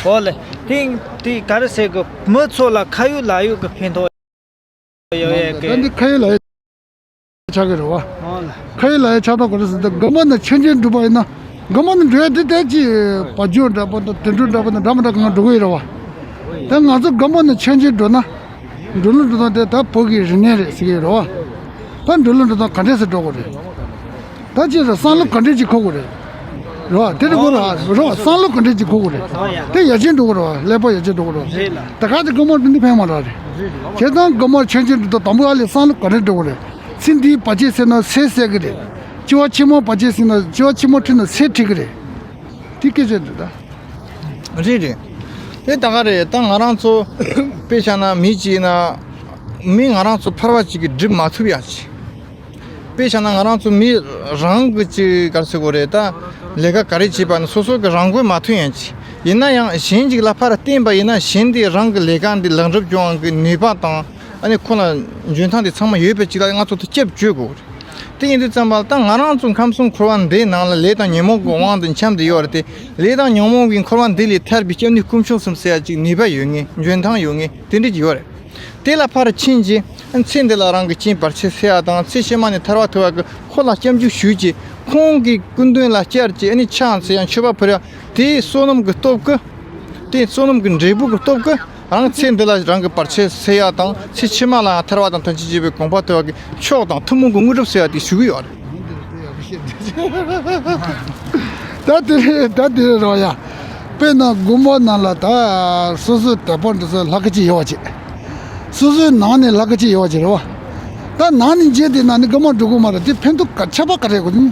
འོ་ལེ། དེ་དེ་ག་རེ་ཟེར་གི། མི་ཚོ་ལ་ཁ་ཡོད་ལག་ཡོད་ཀྱི་ཕན་ཐོགས་ཡོད་ཡོད་ཀི། ད་འདི་ཁ་ཡོད་ལག་ཡོད་ཆགས་ཀྱི་རེད་བ། འོ་ལེ། ཁ་ཡོད་ལག་ཡོད་ཆགས་ཐོག་ག་རེ་ཟེར་ཏེ་དགོན་པ་ནས་ཆོས་འབྱོར་འགྲོ་བ་ཡིན་ན། དགོན་པ་ནས་འགྲོ་ཡ་དེ་དེ་ཅི་བ་ཇོ་འདྲ་པོ་དང་དུད་འགྲོ་འདྲ་པོ་དང་འདྲ་མི་འདྲ་གང་འགྲོ་གི་ཡོད་རེད་བ། ད་ང་ཚོ་དགོན་པ་ནས་ཆོས་འབྱོར་འགྲོ་ན། འགྲོ་ལུགས་འགྲོ་སྟངས་དེ་ད་བོད་ཀྱི་རིག་གནས་རེད་ཟེར་གྱི་ཡོད་རེད་བ། ད་འགྲོ་ལུགས་འགྲོ་སྟངས་ག་འདྲས་སེ་འགྲོ་དགོས་རེད། ད་ཅི་རེད། བསམ་བློ་ག་འདྲས་ཅིག་འཁོར་དགོས་རེད། རེད་བ། དེ་རེད་དགོས་རེད་བ། རེད་བ། བསམ་བློ་ག་འདྲས་ཅིག་འཁོར་དགོས་རེད། དེ་ཡར་རྒྱས་འགྲོ་དགོས་རེད་བ། ཀླད་པ་ཡར་རྒྱས་འགྲོ་དགོས་རེད་བ། རེད་ལ། ད་ག་དེ་དགོན་པར་འགྲོ་ནི་ཕན་མ་རེད་རེད། བྱས་ཙང་དགོན་པར་ཆོས་འབྱོར་འགྲོ་སྟངས་དང་པོ་ཨ་ལས་བསམ་བློ་ག་འདྲས་འགྲོ་དགོས་རེད། ཚེ་འདིའི་བར་ཆད་སེལ་ན་ཚེ་ཟད་གི་རེད། སྐྱེ་བ་ཕྱི་མ་བར་ཆད་སེལ་ན་སྐྱེ་བ་ཕྱི་མ་འཁྲིད་ན་ཚེ་འཁྲིད་གི་རེད། དེ་སྐད་ཆ་འདུག་ད། རེད་རེད། དེ་ད་ག་རེད། ད་ང་རང་ཚོ་དཔེ་བཞག་ན་མི་གཅིག་ཡིན་ན་མི་ང་རང་ཚོ་ཕལ་པ་གཅིག་གིས་སྒྲུབ་མ་ཐུབ་ཡ་ཅིག། དཔེ་བཞག་ན་ང་རང་ཚོ་མི་རང་གི་ཅིག་ག་རེ་ཟེར་དགོས་རེད། ད་ལས་ཀ་ག་རེ་བྱེད་པ་ནི་སོ་སོ་གི་རང་འགུལ་མ་ཐོན་ཡ་ཅིག་ཡིན་ན་ཡང་གཞན་གཅིག་ལ་ཕར་བརྟེན་པ་ཡིན་ན་གཞན་དེ་རང་གི་ལས་ཀ་འདི་ལེགས་འགྲུབ་སྐྱོང་བ་གི་ནུས་པ་དང་ཨ་ནི་ཁོ་ལ་འཇོན་ཐང་དེ་ཚང་མ་ཡོད་པའི་ཅིག་ལ་ང་ཚོ་དེ་སྐྱབས་བཅོལ་དགོས་རེད། དེ་ཡིན་དུས་ཙམ་པ་ལ་ད་ང་རང་ཚོ་ཁམས་གསུམ་འཁོར་བ་འདིའི་ནང་ལ་ལས་དང་ཉོན་མོངས་ཀྱི་དབང་དུ་འཁྱམས་ཏེ་ཡོད་རེད་དེ། ལས་དང་ཉོན་མོངས་ཀྱི་འཁོར་བ་འདི་ལས་ཐར་བའི་སྐྱབས་གནས་དཀོན་མཆོག་གསུམ་ཟེར་ཡ་ཅིག་ནུས་པ་ཡོད་ངེས། འཇོན་ཐང་ཡོད་ངེས། དེ་འདྲ་ཅིག་ཡོད་རེད། དེ་ལ་ཕར་ཕྱིན་རྗེས་ཚེ་འདི་ལ་རང་གི་རྐྱེན་བར་ཆད་སེལ་ཡ་དང་ཚེ་ཕྱི་མ་ནས་ཐར་བ་ཐོབ་ཡ་གི་ཁོ་ལ་སྐྱབས་འཇུག་ཞུས་རྗེས་ཁོང་གི་སྐུ་མདུན་ལ་བཅར་རྗེས་ཨ་ནི་ཕྱག་འཚལ་ཡ་མཆོད་པ་ཕུལ་ཡ་དེའི་བསོད་ནམས་ཀྱི་སྟོབས་ཀྱིས། དེའི་བསོད་ནམས་ཀྱི་འབྲས་བུ་གི་སྟོབས་ཀྱིས། རང་ཚེ་འདི་ལ་རང་གི་བར་ཆད་སེལ་ཡ་དང་ཚེ་ཕྱི་མ་ལ་ཐར་བ་དང་ཐམས་ཅད་མཁྱེན་པའི་གོ་འཕང་ཐོབ་ཡ་གི་མཆོག་དང་ཐུན་མོང་གི་དངོས་གྲུབ་ཟེར་ཡ་དེ་ཞུ་གི་ཡོད་རེད། ད་དེ་རེད། ད་དེ་རེད་རོགས་ཡ། དཔེར་ན་དགོན་པ་ནང་ལ་ད་སོ་སོའི་དད་པ་འདི་ཚོ་ལྷག་གི་ཅིག་ཡོད་པ་ཅིག། སོ་སོའི་ནང་ནས་ལྷག་གི་ཅིག་ཡོད་པ་ཅིག་རེད་བ། ད་ནང་ནས་མཇལ་དེ་ནང་ནས་དགོན་པ་འགྲོ་དགོས་མ་རེད། དེ་ཕན་ཐོགས་ག་ཁྱད་པར་ག་རེ་དགོས།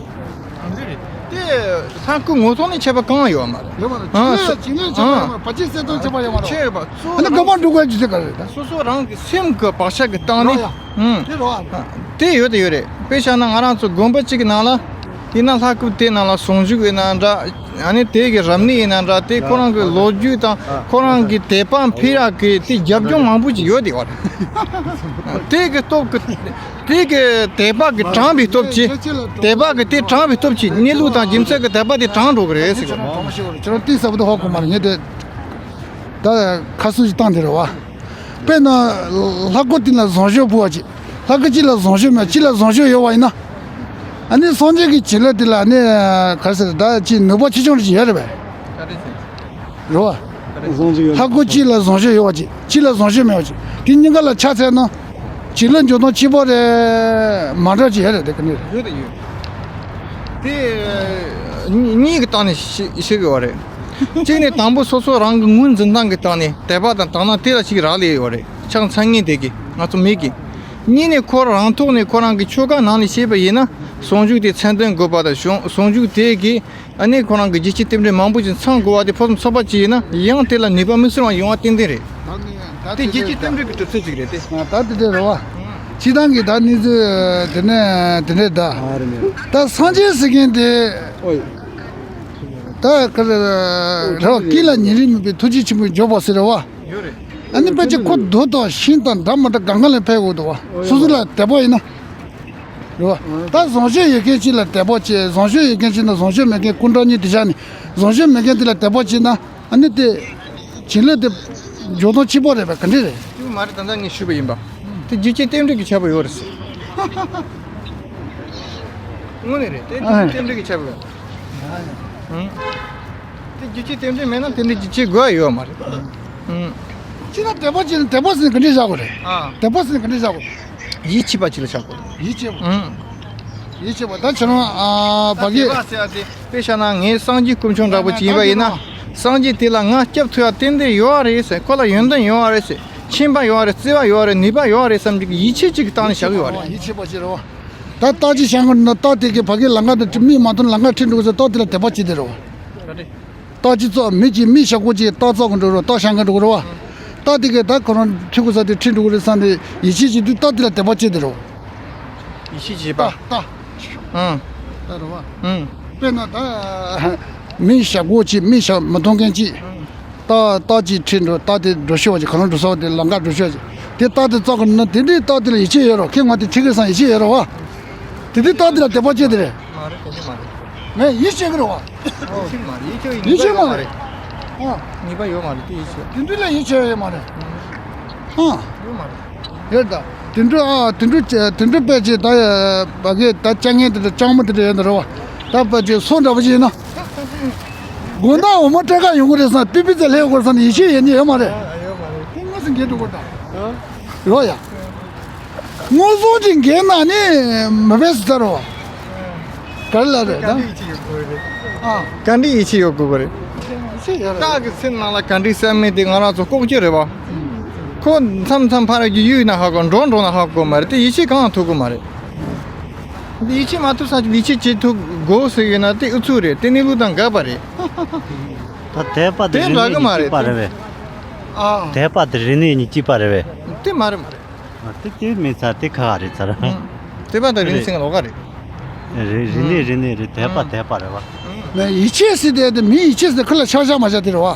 དེ་ལྷ་སྐུ་ངོ་ཐོག་ནས་ཁྱད་པར་གང་ཡོད་མ་རེད། ཡོད་མ་རེད། ཨ་སོ་ཅིག་ནས་ཁྱད་པར་ཡོད་མ་རེད། བར་ཆད་སེལ་སྟངས་ཁྱད་པར་ཡོད་མ་རེད། ཁྱད་པར་གཙོ་བོ་ཨ་ནི་དགོན་པ་འགྲོ་དགོས་རྒྱུ་དེ་ག་རེ་རེད། ད་སོ་སོ་རང་གི་སེམས་ཀྱི་བག་ཆགས་ཀྱི་སྟེང་ནས། རོ་ཡ། ཨང་། དེ་རོ་ཨ། དེ་ཡོད་དེ་ཡོད་རེད། དཔེ་བཞག་ན་ང་རང་ཚོ་དགོན་པ་གཅིག་གི་ནང་ལ་ཡིན་ན་ལྷ་སྐུ་དེ་ནང་ལ་ཟུང་འཇུག་ཡིན་ན་འདྲ། ཨ་ནི་དེ་གི་རབ་གནས་ཡིན་ན་འདྲ། དེ་ཁོ་རང་གི་ལོ་རྒྱུས་དང་ཁོ་རང་གི་དད་པ་འཕེལ་ཡག་གི་དེ་རྒྱབ་ལྗོངས་མང་པོ་ཅིག་ཡོད་དེ་ཡོད་རེད། དེ་གི་སྟོབས་ཀྱིས། དེ་གི་དད་པ་གི་དྲངས་པའི་སྟོབས་ཀྱིས། དད་པ་གི་དེ་དྲངས་པའི་སྟོབས་ཀྱིས་གནས་ལུགས་དང་རྒྱུ་མཚན་གྱི་དད་པ་དེ་དྲངས་འགྲོ་གི་རེད་ཟེར་གི། ཁྱོད་རང་ཏིག་ཙམ་དུ་ཧ་གོ་མ་རེད། ངས་དེ་ད་ཁ་གསོ་ཞིག་བཏང་དེ་རེད་བ། དཔེར་ན་ལྷ་སྐུ་སྟེང་ལ་ཟངས་གཞོང་ཕུལ་བ་ཅིག། ལྷ་སྐུ་གཅིག་ལ་ཟངས་གཞོང་མེད། གཅིག་ལ་ཟངས་གཞོང་ཡོད་པ་ཡིན་ན། ཨ་ནི་སངས་རྒྱས་ཀྱི་བྱིན་རླབས་དེ་ལ་ཨ་ནི་ག་རེ་ཟེར། ད་ཅིག་ནུས་པ་ཆེ་ཆུང་རེ་ཅིག་ཡོད་རེད་པས། རེད་བ། ཟངས་གཞོང་ཡོད། ལྷ་སྐུ་གཅིག་ལ་ཟངས་གཞོང་ཡོད་པ་ཅིག། གཅིག་ལ་ཟངས་གཞོང་མེད་པ་ཅིག། དེ་གཉིས་ཀ་ལ་ཆ་བཙལ་ན། བྱིན་རླབས་འཇུག་སྟངས་གཅིག་པ་རེད་མ་འདྲ་ཅིག་ཡོད་རེད། དེ་ག་ནས་རེད། ཡོད་དེ་ཡོད། དེ་གཉིས་གཉིས་ཀྱི་སྟེང་ནས་བཤད་བཤད་དགོས་པ་རེད། གཅིག་ནས་དང་པོ་སོ་སོ་རང་གི་ངོས་འཛིན་སྟངས་ཀྱི་སྟེང་ནས་དད་པ་དང་དག་སྣང་དེ་ལ་ཅིག་རག་ལས་ཡོད་རེད། ཆགས་ཚང་ངེས་དེ་གི་ང་ཚོ་མི་གི། གཉིས་ནས་ཁོ་རང་ཐོག་ནས་ཁོ་རང་གི་ཆོས་བཀའ་ནང་ནས་བཤད་པ་ཡིན་ན་ཟུང་འཇུག་དེ་མཚན་ལྡན་དགོས་པ་དང་ཟུང་ཟུང་འཇུག་དེ་གི་ཨ་ནི་ཁོ་རང་གི་རྒྱལ་སྤྱིའི་རྟེན་འབྲེལ་མང་པོ་ཞིག་ཚང་དགོས་པ་དེ་ཕུན་སུམ་ཚོགས་པ་ཅིག་ཡིན་ན་ཡང་དེ་ལ་ནུས་པ་དམིགས་བསལ་བ་ཡོང་བ་ཏན་ཏན་རེད། དེ་རྒྱལ་སྤྱིའི་རྟེན་འབྲེལ་གྱི་གྲུབ་ཚུལ་ཅིག་རེད་དེ། ད་དེ་འདྲ་རེད་བ། སྤྱིར་བཏང་གི་ད་གནས་ཚུལ་དེ་ནས་དེ་འདྲས་ད། ད་སངས་རྒྱས་ཟེར་མཁན་དེ། ད་ག་རེ་རེད་བ། སྐད་ལ་ཉེ་རིང་མེད་པའི་ཐུགས་རྗེ་ཆེན་པོས་འཇོག་པ་ཟེར་རེད་བ། ཡོད་རེད། ཨ་ནི་ཕལ་ཆེར་ཁོ་རྡོ་དང་ཤིང་དང་འདྲ་མི་འདྲ་གང་ག་ལ་ཕན་དགོས་འདུག་བ། སོ་སོ་ལ་དད་པ་ཡིན་ན། རེད་བ། ད་བཟང་སྤྱོད་ཡོད་མཁན་ཅིག་ལ་དད་པ་བྱེད། བཟང་སྤྱོད་ཡོད་མཁན་ཅིག་དང་བཟང་སྤྱོད་མེད་མཁན་སྐུ་འདྲ་གཉིས་དེ་བཞག་ནས་བཟང་སྤྱོད་མེད་མཁན་དེ་ལ་དད་པ་བྱེད་ན། ཨ་ནི་དེ་བྱིན་རླབས་དེ་འཇོག་སྟངས་གཅིག་པ་རེད་པས། ག་འདྲ་རེད། དེ་མ་རེད། ད་ལྟ་ངས་ཞུས་པ་ཡིན་པ། དེ་རྒྱུ་རྐྱེན་རྟེན་འབྲེལ་གྱི་ཁྱད་པར་ཡོད་རེད་ཟེར། དངོས་གནས་རེད། དེ་རྒྱུ་རྐྱེན་རྟེན་འབྲེལ་གྱི་ཁྱད་པར་ཡོད། ཨང་། དེ་རྒྱུ་རྐྱེན་རྟེན་འབྲེལ་མེད་ན་དེ་འདྲའི་རྒྱུ་རྐྱེན་དགོས་ཡ་ཡོད་མ་རེད། ཨང་། ཅི་ན་དད་པ་ཅི་ན་དད་པ་ཟེར་ན་ག་འདྲ་བཞག་དགོས་རེད། ཨ། དད་པ་ཟེར་ན་ག་འདྲ་བཞག་དགོས། ཡིད་ཆེས་པ་ཅིག་ལ་བཞག་དགོས། ཡིད་ཆེས་པ། ཨང་། ཡིད་ཆེས་པ། ད་ཁྱེད་རང་ཨ་ཕ་གི། དད་པ་ཟེར་ཡ་དེ་དཔེ་བཞག་ན་ངས་སངས་རྒྱས་དཀོན་མཆོག་འདྲ་པོ་ཅིག་ཡིན་པ་ཡིན་ན། སངས་རྒྱས་དེ་ལ་ང་སྐྱབས་ཐུབ་ཡ་ཏན་ཏན་ཡོད་རེད་ཟེར། ཁོ་ལ་ཡོན་ཏན་ཡོད་རེད་ཟེར། མཁྱེན་པ་ཡོད་རེད། བརྩེ་བ་ཡོད་རེད། ནུས་པ་ཡོད་རེད་བསམ་གྱི་ཡིད་ཆེས་ཅིག་གི་སྟེང་ནས་བཞག་གི་ཡོད་རེད། ཡིད་ཆེས་པ་ཅིག་རེད་བ། ད་རྟགས་ཅིག་བཤད་དགོས་ན་རྟགས་དེ་གི་ཕ་གི་ལམ་ཁ་དེ་མིག་མ་མཐོང་ལམ་ཁ་ཁྲིད་འགྲོ་གི་ཟེར། རྟགས་དེ་ལ་དད་པ་བྱེད་དེ་རེད་བ། རྟགས་ཅིག་ཙོག་མི་གཅིག་མིག་ཞག་པོ་ཅིག་རྟགས་ཙོག་གི་འགྲོ་རོགས། རྟགས་བཤད་མཁན་འགྲོ་གི་རེད་བ། རྟགས་དེ་གི་ད་ཁོ་རང་ཁྲིད་དགོས་ས་དེ་ཁྲིད་འགྲོ་གི་རེད་བསམ་སྟེ་ཡིད་ཆེས་བྱེད་དུས་རྟགས་དེ་ལ་དད་པ་བྱེད་དེ་རེད་བ། ཡིད་ཆེས་བྱེད་པ། རྟགས། ཨང་། རྟགས་རེད་བ། ཨང་། དཔེར་ན་ད་མི་ཞག་པོ་ཅིག་མིག་ཞག་མི་མཐོང་མཁན་ཅིག་རྟགས་རྟགས་ཅིག་ཁྲིད་འགྲོ། རྟགས་དེ་འགྲོ་ཤེས་པ་ཅིག་ག་རང་འགྲོ་ས་བ་དེ་ལམ་ཁ་འགྲོ་ཤེས་པ་ཅིག་དེ་རྟགས་དེ་ཙོག་གི་ན་དེ་འདྲའི་རྟགས་དེ་ལ་ཡིད་ཆེས་ཡོད་རོགས། ཁྱེད་ང་དེ་ཁྲིད་གི་སང་ཡིད་ཆེས་ཡོད་རོགས་བ། དེ་དུས་རྟགས་དེ་ལ་དད་པ་བྱེད་དེ་རེད། མ་རེད། དེ་འདྲ་མ་རེད། ངས་ཡིད་ཆེས་ཀྱི་རེད་བ། ཡིད་ཆེས་མ་རེད། ཡིད་ཆེས་ཡིད་ཆེས་མ་མ་རེད། རེད། ཨ། ངེས་པ་ཡོད་མ་རེད། དེ་ཡིད་ཆེས། དེ་འདྲ་ལ་ཡིད་ཆེས་ཡོད་མ་རེད། ཨ། ཡོད་མ་རེད། ཡོད་ད། དེ་འདྲ་ཨ་དེ་འདྲ་དེ་འདྲ་དཔེ་ཅིག་ད་ཡ་བ་གི་ད་ལྕགས་ངན་དེ་འདྲ་ལྕགས་མོ་དེ་འདྲ་ཡོད་ད་རེད་བ། ད་དཔེ་ཅིག་སོ་འདྲ་པོ་ཅིག་ཡིན་ན། དགོང་དག་འོ་མ་སྤྲད་ག་ཡོང་གི་རེད་བསམ། པི་པི་ཚེ་ལྷས་ཡོང་གི་རེད་བསམ་ནས་ཡིད་ཆེས་ཡོད་ནི་ཡོད་མ་རེད། ཡོད་མ་རེད། དེ་དངོས་སུ་འགལ་འགྲོ་གི་ད། རོ་ཡ། དངོས་ཟོག་ཅིག་འགལ་ན་ནི་མི་བས་སུ་ཚར་བ། ག་རེ་ལ་རེད་ད། ག་འདྲའི་ཡིད་ཆེས་ཡོད་དགོས་རེད། ཨ། ག་འདྲའི་ཡིད་ཆེས་ཡོད་དགོས་རེད། ཡིད་ཆེས་ཡོད་རེད། སྟག་གི་སེམས་ནང་ལ་ག་འདྲའི་བསམ་མེད་དེ་ང་རང་ཚོ་ལྐོག་གྱུར་རེད་བ། ཁོ་མཚམས་མཚམས་ཕར་གྱི་གཡུག་ན་ཧ་གོ། འགྲོ་འགྲོ་ན་ཧ་གོ་མ་རེད་དེ། ཡིད་ཆེས་གང་ཐུབ་གི་མ་རེད། ཡིད་ཆེས་མ་ཐུབ་ས་ཅིག་ཡིད་ཆེས་བྱེད་ཐུབ་དགོས་ཟེར་ཡོད་ན་དེ་ཨུ་ཚུགས་རེད། དེ་གནས་ལུགས་དང་འགལ་བ་རེད། ད་དད་པ་དེ་དེ་རིག་འདྲ་གནས་གི་མ་གཉིས་གཅིག་རེད་པ་དེ། རེད་པས། ཨ། དད་པ་དེ་རིག་གནས་གཉིས་གཅིག་པ་རེད་པས། དེ་མ་རེད་མ་རེད། ཨ། དེ་དེ་མིན་ཚར་དེ་ཁག་ཁག་རེད་ཚར། ཨང་། དད་པ་དང་རིག་གནས་ཟེར་མཁན་ལོགས་ཀ་རེད། རེད། རིག་གནས་རིག་གནས་རེད། དད་པ་དད་པ་རེད་བ། ནས་ཡིད་ཆེས་ཟེར་དེ་དེ་མི་ཡིད་ཆེས་ཟེར་ཁོ་ལ་ཆགས་ཞག་མ་བཞག་དེ་རེད་བ། ཨ།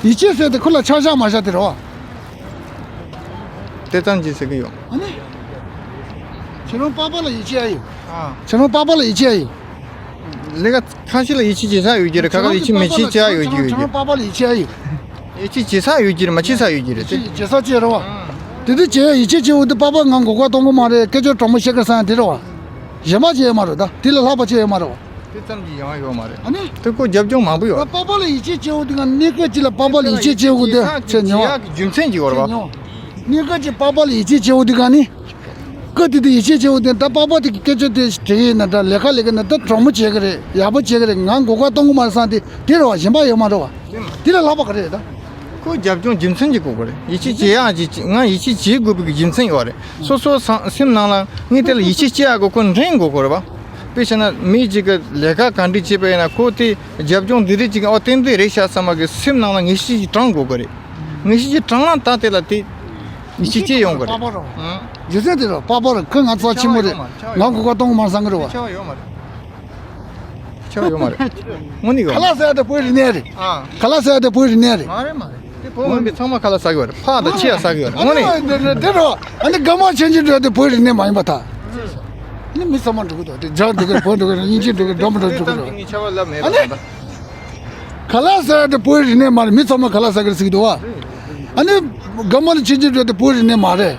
ཡིད་ཆེས་ཟེར་དེ་ཁོ་ལ་ཆགས་ཞག་མ་བཞག་དེ་རེད་བ། དེ་ཙམ་གྱིས་ཟེར་གི་ཡོད། ཨ་ནི། ཁྱེད་རང་པགས་པ་ལ་ཡིད་ཆེས་ཨ་ཡོད། ཨ། ཁྱེད་རང་པགས་པ་ལ་ཡིད་ཆེས་ཨ་ཡོད། ལས་ཀ་ཁ་ཤས་ལ་ཡིད་ཆེས་བྱེད་ས་ཡོད་ཀྱི་རེད། ཁ་ཁ་ལ་ཡིད་ཆེས་མི་བྱེད་ས་ཡོད་ཀྱི་ཡོད་ཀྱི། ཁྱེད་རང་པགས་པ་ལ་ཡིད་ཆེས་ཨ་ཡོད། ཡིད་ཆེས་བྱེད་ས་ཡོད་ཀྱི་རེད། མ་བྱེད་ས་ཡོད་ཀྱི་རེད་དེ། ཡིད་ཆེས་བྱེད་ས་ཅི་རེད་བ། དེ་དུས་བྱེད་ཡ་ཡིད་ཆེས་བྱེད་འོ་དེ་པགས་པ་ང་མགོ་སྐོར་གཏོང་གི་མ་རེད། སྐད་ཆ་དྲང་མོ་བཤད་གི་སང་དེ་རེད་བ། གཞན་པ་བྱེད་ཡ་མ་རེད་ད། དེ་ལས་ལྷག་པ་བྱེད་ཡ་མ་རེད་བ། དེ་ཙམ་གྱིས་ཡོང་ཡ་ཡོད་མ་རེད། ཨ་ནི། དེ་ཁོ་རྒྱབ་ལྗོངས་མང་པོ་ཡོད་རེད། པགས་པ་ལ་ཡིད་ཆེས་བྱེད་འོ་དེ་ང་གནས་སྐབས་ཅིག་ལ་པགས་པ་ལ་ཡིད་ཆེས་བྱེད་འོ་དེ་ཆེ་ཉོ་བ། རྒྱུ་མཚན་གྱིས་ཡོད་རེད་བ། གནས་སྐབས་ཅིག་པགས་པ་ལ་ཡིད་ཆེས་བྱེད་འོ་དེ་ག་ནི། ཀ་དེ་དེ་ཡིད་ཆེས་བྱེད་འོ་དེ་ད་པགས་པ་དེ་གི་སྐད་ཆ་དེ་དྲི་གི་ཡིན་ན་འདྲ། ལས་ཀ་ལས་ཀ་ན་ད་དྲང་མོ་བྱེད་གི་རེད། ཡག་པོ་བྱེད་གི་རེད། ང་མགོ་སྐོར་གཏོང་གི་མ་རེད་བསམ་དེ་དེ་རེད་བ། གཞན་པ་ཡོད་མ་རེད་བ། དེ་ལས་ལྷག་པ་ག་རེ་རེད་ད། ཁོ་རྒྱབ་ལྗོངས་རྒྱུ་མཚན་གྱིས་དགོས་པ་རེད། ཡིད་ཆེས་བྱེད་ཡག་ཅིག་ང་ཡིད་ཆེས་བྱེད་དགོས་པའི་རྒྱུ་མཚན་ཡོད་རེད། སོ་སོ་སང་སེམས་ནང་ལ་ངས་དེ་ལ་ཡིད་ཆེས་བྱེད་ཡག་གི་ཁོ་འདྲེན་དགོས་ཀྱི་རེད་བ། དཔེ་བྱས་ན་མི་གཅིག་གི་ལས་ཀ་ག་འདྲ་བྱེད་པ་ཡིན་ན་ཁོ་དེ་རྒྱབ་ལྗོངས་འདི་རེད་ཅིག་ཨོ་ཏན་ཏན་རེད་ཤག་བསམ་པ་གི་སེམས་ནང་ལ་ངེས་ཤེས་ཅིག་དྲངས་དགོས་ཀྱི་རེད། ངེས་ཤེས་ཅིག་དྲངས་ན་ད་དེ་ལ་དེ་ཡིད་ཆེས་སྐྱེ་ཡོང་གི་རེད། པགས་པ་རེད་བ། ཨང་། རྒྱུ་མཚན་དེ་རེད། པགས་པ་རེད། ཁོ་ང་ཚོ་ཆེན་མོ་རེད། ང་མགོ་སྐོར་གཏོང་གི་མ་རེད་བསམ་གི་རེད་བ། ཆེ་བ་ཡོད་མ་རེད། ཆེ་བ་ཡོད་མ་རེད། དངོས་གནས་ཡོད་མ་རེད། ཁ་ལག་ཟ་ཡ་དེ་བོད་རིག་གནས་རེད། ཨ། ཁ་ལག་ཟ་ཡ་དེ་བོད་རིག་གནས་རེད། མ་རེད་མ་རེད། དེ་བོད་མིན་པའི་ཚང་མ་ཁ་ལག་ཟ་གི་ཡོད་རེད། ཕག་དང་ཁྱི་ཡང་ཟ་གི་ཡོད་རེད། དངོས་གནས། དེ་དེ་རེད་བ། ཨ་ནི་དགའ་མ་ཆོས་འབྱོར་དེ་བོད་རིག་གནས་མ་ཡིན་པ་ད། ཨ་ནི་མི་ཚང་མ་འགྲོ་གི་འདུག་དེ་རྒྱ་འགྲོ་གི་རེད། བོད་འགྲོ་གི་རེད། དབྱིན་ཇི་འགྲོ་གི་རེད། འགྲོ་མི་འགྲོ་འགྲོ་གི་རེད། དེ་ཚང་གི་ངས་ཁྱབ་པ་ལབ་མེད་པ་ད། ཨ་ནི། ཁ་ལག་ཟ་ཡ་དེ་བོད་རིག་གནས་མ་རེད། མི་ཚང་མ་ཁ་ལག་ཟ་གི་རེད་ཟེར་གི་འདུག་བ། ཨ་ནི་དགའ་མ་ལ་ཆོས་འབྱོར་དེ་བོད་རིག་གནས་མ་རེད།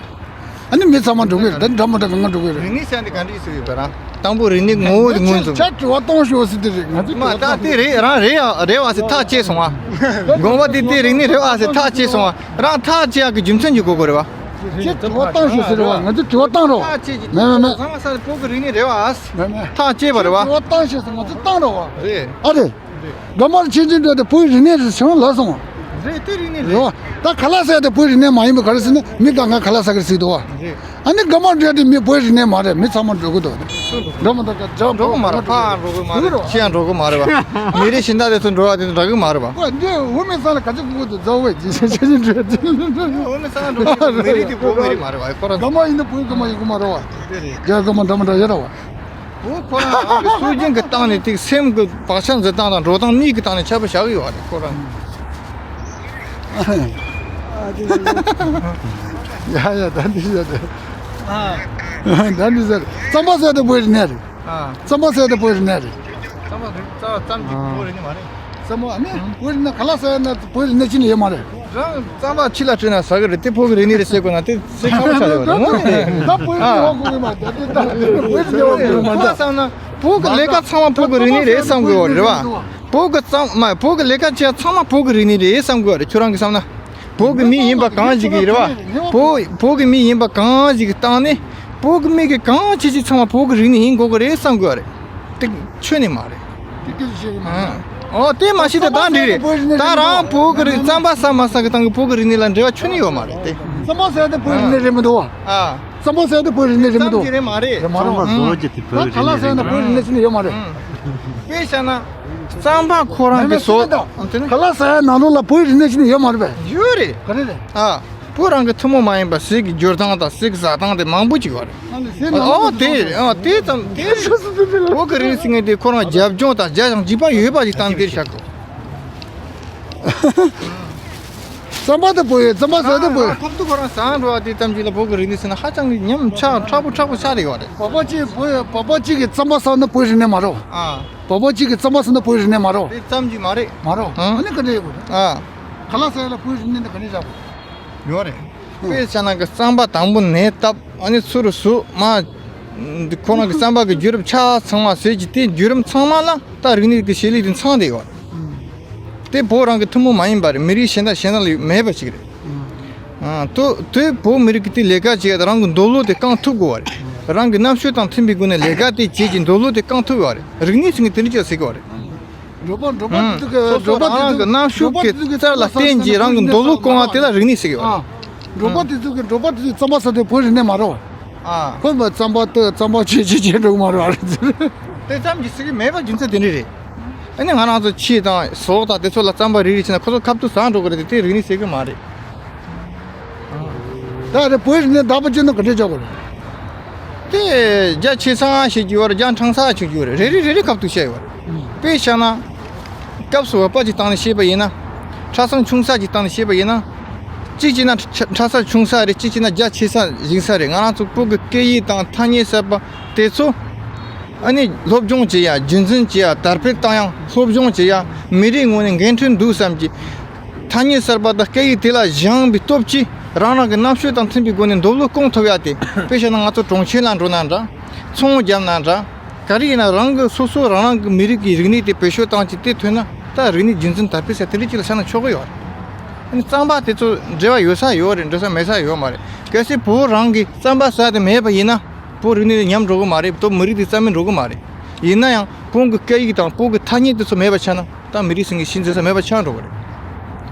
ཨ་ནི་མི་ཚང་མ་འགྲོ་གི་རེད། ད་འདྲ་མི་འདྲ་གང་ག་འགྲོ་གི་རེད། རིག་གནས་ཟེར་ཡ་འདི་ག་འདྲ་ཞིག་ཡོད་པ་ར། དང་པོ་རིག་གནས་ངོ་བོ་དེ་མངོན་སུམ། ཁྱེད་དྲི་བ་གཏོང་ཤོག་ཟེར་དེ་རེད། ང་ཚོ་མ་ད་དེ་རེད་རང་རེད་ཡ་རེད་བ་ཟེར་ཐག་བཅད་སོང་བ། དགོངས་པ་དེ་དེ་རིག་གནས་རེད་བ་ཟེར་ཐག་བཅད་སོང་བ། རང་ཐག་བཅད་ཡག་གི་རྒྱུ་མཚན་གྱི་དགོས་དགོས་རེད་བ། ཁྱེད་དྲི་བ་གཏོང་ཤོག་ཟེར་རེད་བ། ང་ཚོ་དྲི་བ་གཏོང་རོགས། ཐག་བཅད་ཀྱི་མེད་མེད་མེད། ཚང་མ་ས་བོད་ཀྱི་རིག་གནས་རེད་བ། མེད་མེད། ཐག་བཅད་པ་རེད་བ། དྲི་བ་གཏོང་ཤོག་ཟེར་ང་ཚོ་གཏོང་རོགས་བ། རེད། ཨ་རེད། རེད། དགའ་མ་ལ་ཆོས་འབྱོར་དེ་བོད་རིག་གནས་རེད་ཟེར་ལབ་སོང་། རེད་དེ་རིག་གནས་རེད། རེད་བ། ད་ཁ་ལག་ཟ་ཡ་དེ་བོད་རིག་གནས་མ་ཡིན་པ་ག་རེ་ཟེར་ན་མི་གང་ག་ཁ་ལག་ཟ་གི་རེད་ཟེར་གི་འདུག་བ། རེད། ཨ་ནི་དགའ་མ་འདྲ་དེ་མི་བོད་རིག་གནས་མ་རེད། མི་ཚང་མ་འགྲོ་གི་འདུག་འགྲོ་མ་འདུག་འགྲོ་གི་མ་རེད། ཕར་འགྲོ་གི་མ་རེད། ཕྱི་ཡང་འགྲོ་གི་མ་རེད་བ། མི་རིགས་གཞན་དག་དེ་ཚོ་འགྲོ་བ་དེ་ཚོ་འདྲ་གི་མ་རེད་བ། ཨོ་འདི་འོ་མི་ཚང་ལ་ག་ཚོད་གོ་གི་འདུག་རྫ་བས་ཅི་ཆ་ཆ་ཆ་འགྲོ་ཡ་དེ། འོ་མི་ཚང་ལ་འགྲོ་གི་མི་རིགས་དེ་བོད་མི་རིགས་མ་རེད་བ། ཁོ་རང་དགའ་མ་ཡིན་ན་བོད་དགའ་མ་ཡིན་གི་མ་རེད་བ། རྒྱ་དགའ་མ་འདྲ་མ་འདྲ་ཡོད་ར་བ། འོ་ཁོ་རང་སྲོལ་རྒྱུན་གྱི་སྟེང་ནས་ཏིག་སེམས་ཀྱི་བག་ཆགས་འཛིན་སྟངས་དང་འགྲོ་སྟངས་གཉིས་ཀྱི་སྟེང་ནས་ཁྱད་པར་བཞག་གི་ཡོད་རེད་ཁོ་རང་། ཡ་ཡ་ད་འདི་ཟེར་ཏེ། ཨ། ད་འདི་ཟེར། རྩམ་པ་ཟེར་ཏེ་བོད་རིག་གནས་རེད། ཨ། རྩམ་པ་ཟེར་ཏེ་བོད་རིག་གནས་རེད། རྩམ་པ་རིག་རྩ་རྩམ་གྱི་ཨ། བོད་རིག་གནས་མ་རེད། རྩམ་པ་ཨ་ནི་བོད་རིག་གནས་ག་ལ་ཟེར་ན་བོད་རིག་གནས་ཅི་ནས་ཡོད་མ་རེད། རང་རྩམ་པ་ཕྱི་ལ་སྤྲད་ན་ཟ་གི་རེད་དེ་བོད་ཀྱི་རིག་གནས་རེད་ཟེར་དགོས་ན་དེ་ཚིག་ཁ་བོ་ཆགས་ཡོད་རེད་ངོ་མ་རེད། ད་བོད་རིག་གནས་ཨ། ཡོད་དགོས་ཀྱི་མ་རེད་ད་དེ་བོད་རིག་གནས་ཡོད་དགོས་ཀྱི་མ་རེད། ཁོ་བསམ་ན་བོད་ཀྱི་ལས་ཀ་ཚང་མ་བོད་ཀྱི་རིག་གནས་རེད་བསམ་དགོས་པ་རེད་བ། བོད་ཀྱི་ཚང་མ་བོད་ཀྱི་ལས་ཀ་བྱེད་ཡ་ཚང་མ་བོད་ཀྱི་རིག་གནས་རེད་བསམ་དགོས་པ་རེད། ཁྱོད་རང་གིས་བསམ་ན། བོད་ཀྱི་མི་ཡིན་པ་གང་ཞིག་གིས་རེད་བ། བོད་བོད་ཀྱི་མི་ཡིན་པ་གང་ཞིག་གི་སྟེང་ནས་བོད་ཀྱི་མི་གི་གང་བྱེད་ཅིག་ཚང་མ་བོད་ཀྱི་རིག་གནས་ཡིན་དགོས་ཀྱི་རེད་བསམ་དགོས་པ་རེད། དེ་ཁྱོན་ནས་མ་རེད། ཨོ་དེ་མ་ཤེས་ད་ད་འགྲིག་རེད། ད་རང་བོད་ཀྱི་རིག་རྩམ་པ་ཟ་མ་ཟ་གི་སྟེང་གི་བོད་ཀྱི་རིག་གནས་ལ་འབྲེལ་བ་ཁྱོན་ནས་ཡོད་མ་རེད་དེ། རྩམ་པ་ཟ་དེ་བོད་རིག་གནས་རེད་མི་འདུག་བ། ཨ། རྩམ་པ་ཟ་དེ་བོད་རིག་གནས་རེད་མི་འདུག་རྩམ་གྱི་རེད་མ་རེད། རེད་མ་རེད། ད་ཁ་ལག་ཟ་ན་བོད་རིག་གནས་ཅི་ནས་ཡོད་མ་རེད། དཔེ་བཞག་ན། རྩམ་པ་ཁོ་རང་གི་བཟོ། ཁ་ལག་ཟ་ཡ་ནང་ལོགས་ལ་བོད་རིག་གནས་ཅི་ནས་ཡོད་མ་རེད་པས། ཡོད་རེད། ག་རེ་རེད། ཨ། བོད་རང་གི་ཐུན་མོང་མ་ཡིན་པ་ཟས་ཀྱི་སྦྱོར་སྟངས་དང་ཟས་ཀྱི་ཟ་སྟངས་དེ་མང་པོ་ཅིག་ཡོད་རེད། ཨ་ནི་ཟས་ནང་ཨོ་ལོགས་དེ་ཨ་དེ་ཙམ་དེ་བོད་ཀྱི་རིག་གནས་ཟེར་མཁན་དེ་ཁོ་རང་རྒྱབ་ལྗོངས་དང་རྒྱ་ཞང་འཇིགས་པ་ཡོད་པ་ཞིག་བཏང་དེར་བཞག་གོ། རྩམ་པ་དེ་བོད་ཡོད། རྩམ་པ་ཟ་དེ་བོད་ཡོད། ཁབ་ཏུ་ཁོ་རང་ཟ་འགྲོ་བ་དེ་ཙམ་ཅིག་ལ་བོད་ཀྱི་རིག་གནས་ཟེར་ན་ཧ་ཅང་གི་ཉམས་ཆག་མཁྲེགས་པོ་མཁྲེགས་པོ་ཆགས་རེད་ཡོད་རེད། བ་པ་གཅིག་བོད་བ་པ་གཅིག་གིས་རྩམ་པ་ཟ་ན་བོད་རིག་གནས་མ་རེད། ཨ། བ་པ་གཅིག་གིས་རྩམ་པ་ཟ་ན་བོད་རིག་གནས་མ་རེད། དེ་ཙམ་གྱིས་མ་རེད། མ་རེད། ཨ་ནི་ག་འདྲ་ཡོད་དགོས་རེད། ཨ། ཁ་ལག་ཟ་ཡ་ལ་བོད་རིག་གནས་འདི་ག་འདྲ་བཞག་དགོས། ཡོད་རེད། དཔེ་བྱས་ན་གི་རྩམ་པ་དང་པོ་ནས་བཏབ་ཨ་ནི་ཚུར་བཟོ་མ། འདི་ཁོ་རང་གི་རྩམ་པ་གི་བརྒྱུད་རིམ་ཆ་ཚང་མ་ཟས་ཀྱི་དེ་བརྒྱུད་རིམ་ཚང་མ་ལ་ད་རིག་གནས་ཀྱི་བྱེད་ལས་དེ་ཚང་བསྡད་ཡོད་རེད། དེ་བོད་རང་གི་ཐུན་མོང་མ་ཡིན་པ་རེད། མི་རིགས་གཞན་དང་གཞན་དང་ལ་མེད་པ་ཞིག་རེད། ཨ། དོ་དེ་བོད་མི་རིགས་ཀྱི་དེ་ལས་ཀ་བྱེད་ཡ་དང་རང་གི་འདོད་བློ་དེ་བསྐང་ཐུབ་དགོས་པ་རེད། རང་གི་རྣམ་དཔྱོད་དང་མཐུན་པའི་སྒོ་ནས་ལས་ཀ་དེ་བྱེད་ཀྱི་འདོད་བློ་དེ་བསྐང་ཐུབ་དགོས་པ་རེད། རིག་གནས་ཟེར་མཁན་དེ་འདྲ་ཅིག་ཟེར་དགོས་པ་རེད། འབྲོག་པ་འབྲོག་པ་དེ་ཚོ་གི་སོ་སོ་འབྲོག་པ་རང་གི་རྣམ་དཔྱོད་ཀྱི་རྩལ་ལ་བརྟེན་གྱིས་རང་གི་འདོད་བློ་སྐོང་བ་དེ་ལ་རིག་གནས་ཟེར་གྱི་ཡོད་རེད། ཨ། འབྲོག་པ་དེ་ཚོ་གི་འབྲོག་པ་དེ་ཚོས་རྩམ་པ་ཟ་དུས་བོད་རིག་གནས་མ་རེད་བ། ཨ། ཁོས་མ་རྩམ་པ་ལྟོས་རྩམ་པ་བྱེད་བྱེད་བྱེད་འགྲོ་གི་མ་རེད་བ། དེ་ཙམ་གྱིས་ཟེར་གྱི་མེད་པ་རྒྱུ་མཚན་དེ་འདྲ་རེད། ཨ་ནི་ང་རང་ཚོ་ཕྱེ་དང་ཟོག་དང་དེ་ཚོ་ལ་རྩམ་པ་རིལ་རིལ་བྱས་ན་ཁོ་ཚོ་ཁབ་ཏུ་ཟ་འགྲོ་གི་རེད་དེ་དེ་རིག་གནས་ཟེར་གྱི་མ་རེད། ད་རེ་བོད་རིག་གནས་བདག་པོ་བྱས་ན་ག་འདྲས་བྱ་དགོས་རེད། དེ་རྒྱ་ཆེ་ས་ཞིག་ཡོད་རེད། རྒྱ་འཕྲང་ས་ཞིག་ཡོད་རེད། རེ་རེ་རེ་རེ་ཁབ་ཏུ་བཤད་ཡོད་རེད། དཔེ་བཞག་ན། སྐབས་སུ་བབ་པ་ཅིག་བཏང་ནས་བཤད་པ་ཡིན་ན། ཕྲ་སྲང་ཆུང་ས་ཅིག་བཏང་ནས་བཤད་པ་ཡིན་ན། གཅིག་བྱས་ན་ཕྲ་ཕྲ་ས་ཆུང་ས་རེད། གཅིག་བྱས་ན་རྒྱ་ཆེ་ས་ཞིག་ས་རེད། ང་རང་ཚོ་བོད་ཀྱི་སྐད་ཡིག་དང་ཐ་སྙད་ཟེར་བ་དེ་ཚོ། ཨ་ནི་སློབ་སྦྱོང་བྱེད་ཡ་རྒྱུན་འཛིན་བྱེད་ཡ་དར་སྤེལ་བཏང་ཡ་སློབ་སྦྱོང་བྱེད་ཡ་མི་རིགས་ངོས་ནས་འགན་འཁྲི་འདུག་བསམ་གྱི། ཐ་སྙད་གསར་པ་དང་སྐད་ཡིག་དེ་ལ་སྦྱངས་པའི་སྟོབས་ཀྱིས་རང་རང་གི་རྣམ་དཔྱོད་དང་མཐུན་པའི་སྒོ་ནས་འདོད་བློ་སྐོང་ཐུབ་ཡ་དེ། དཔེ་བཤད་ན་ང་ཚོ་གྲོང་ཁྱེར་ལ་འགྲོ་ན་འདྲ། ཚོང་བརྒྱབ་ན་འདྲ། ག་རེ་ཡིན་ན་རང་གི་སོ་སོ་རང་རང་གི་མི་རིགས་ཀྱི་རིག་གནས་དེ་བེད་སྤྱོད་བཏང་ཅིག་དེ་ཐོན་ན་ད་རིག་གནས་རྒྱུན་འཛིན་དར་སྤེལ་ཟེར་དེ་འདྲ་ཅིག་ལ་བཞག་ན་ཆོག་གི་ཡོད་རེད། ཨ་ནི་རྩམ་པ་དེ་ཚོ་འབྲེལ་བ་ཡོད་ས་ཡོད་རེད། འབྲེལ་ས་མེད་ས་ཡོད་མ་རེད། གལ་སྲིད་བོད་རང་གི་རྩམ་པ་ཟ་དེ་མེད་པ་ཡིན་ན། བོད་རིག་གནས་དེ་ཉམས་འགྲོ་གི་མ་རེད། བོད་མི་རིགས་དེ་རྩ་མེད་འགྲོ་གི་མ་རེད། ཡིན་ན་ཡང་བོད་ཀྱི་སྐད་ཡིག་དང་བོད་ཀྱི་ཐ་སྙད་དེ་ཚོ་མེད་པ་ཆགས་ན་ད་མི་རིགས་ཟེར་མཁན་གཞི་འཛིན་ས་མེད་པ་ཆགས་འགྲོ་གི་རེད།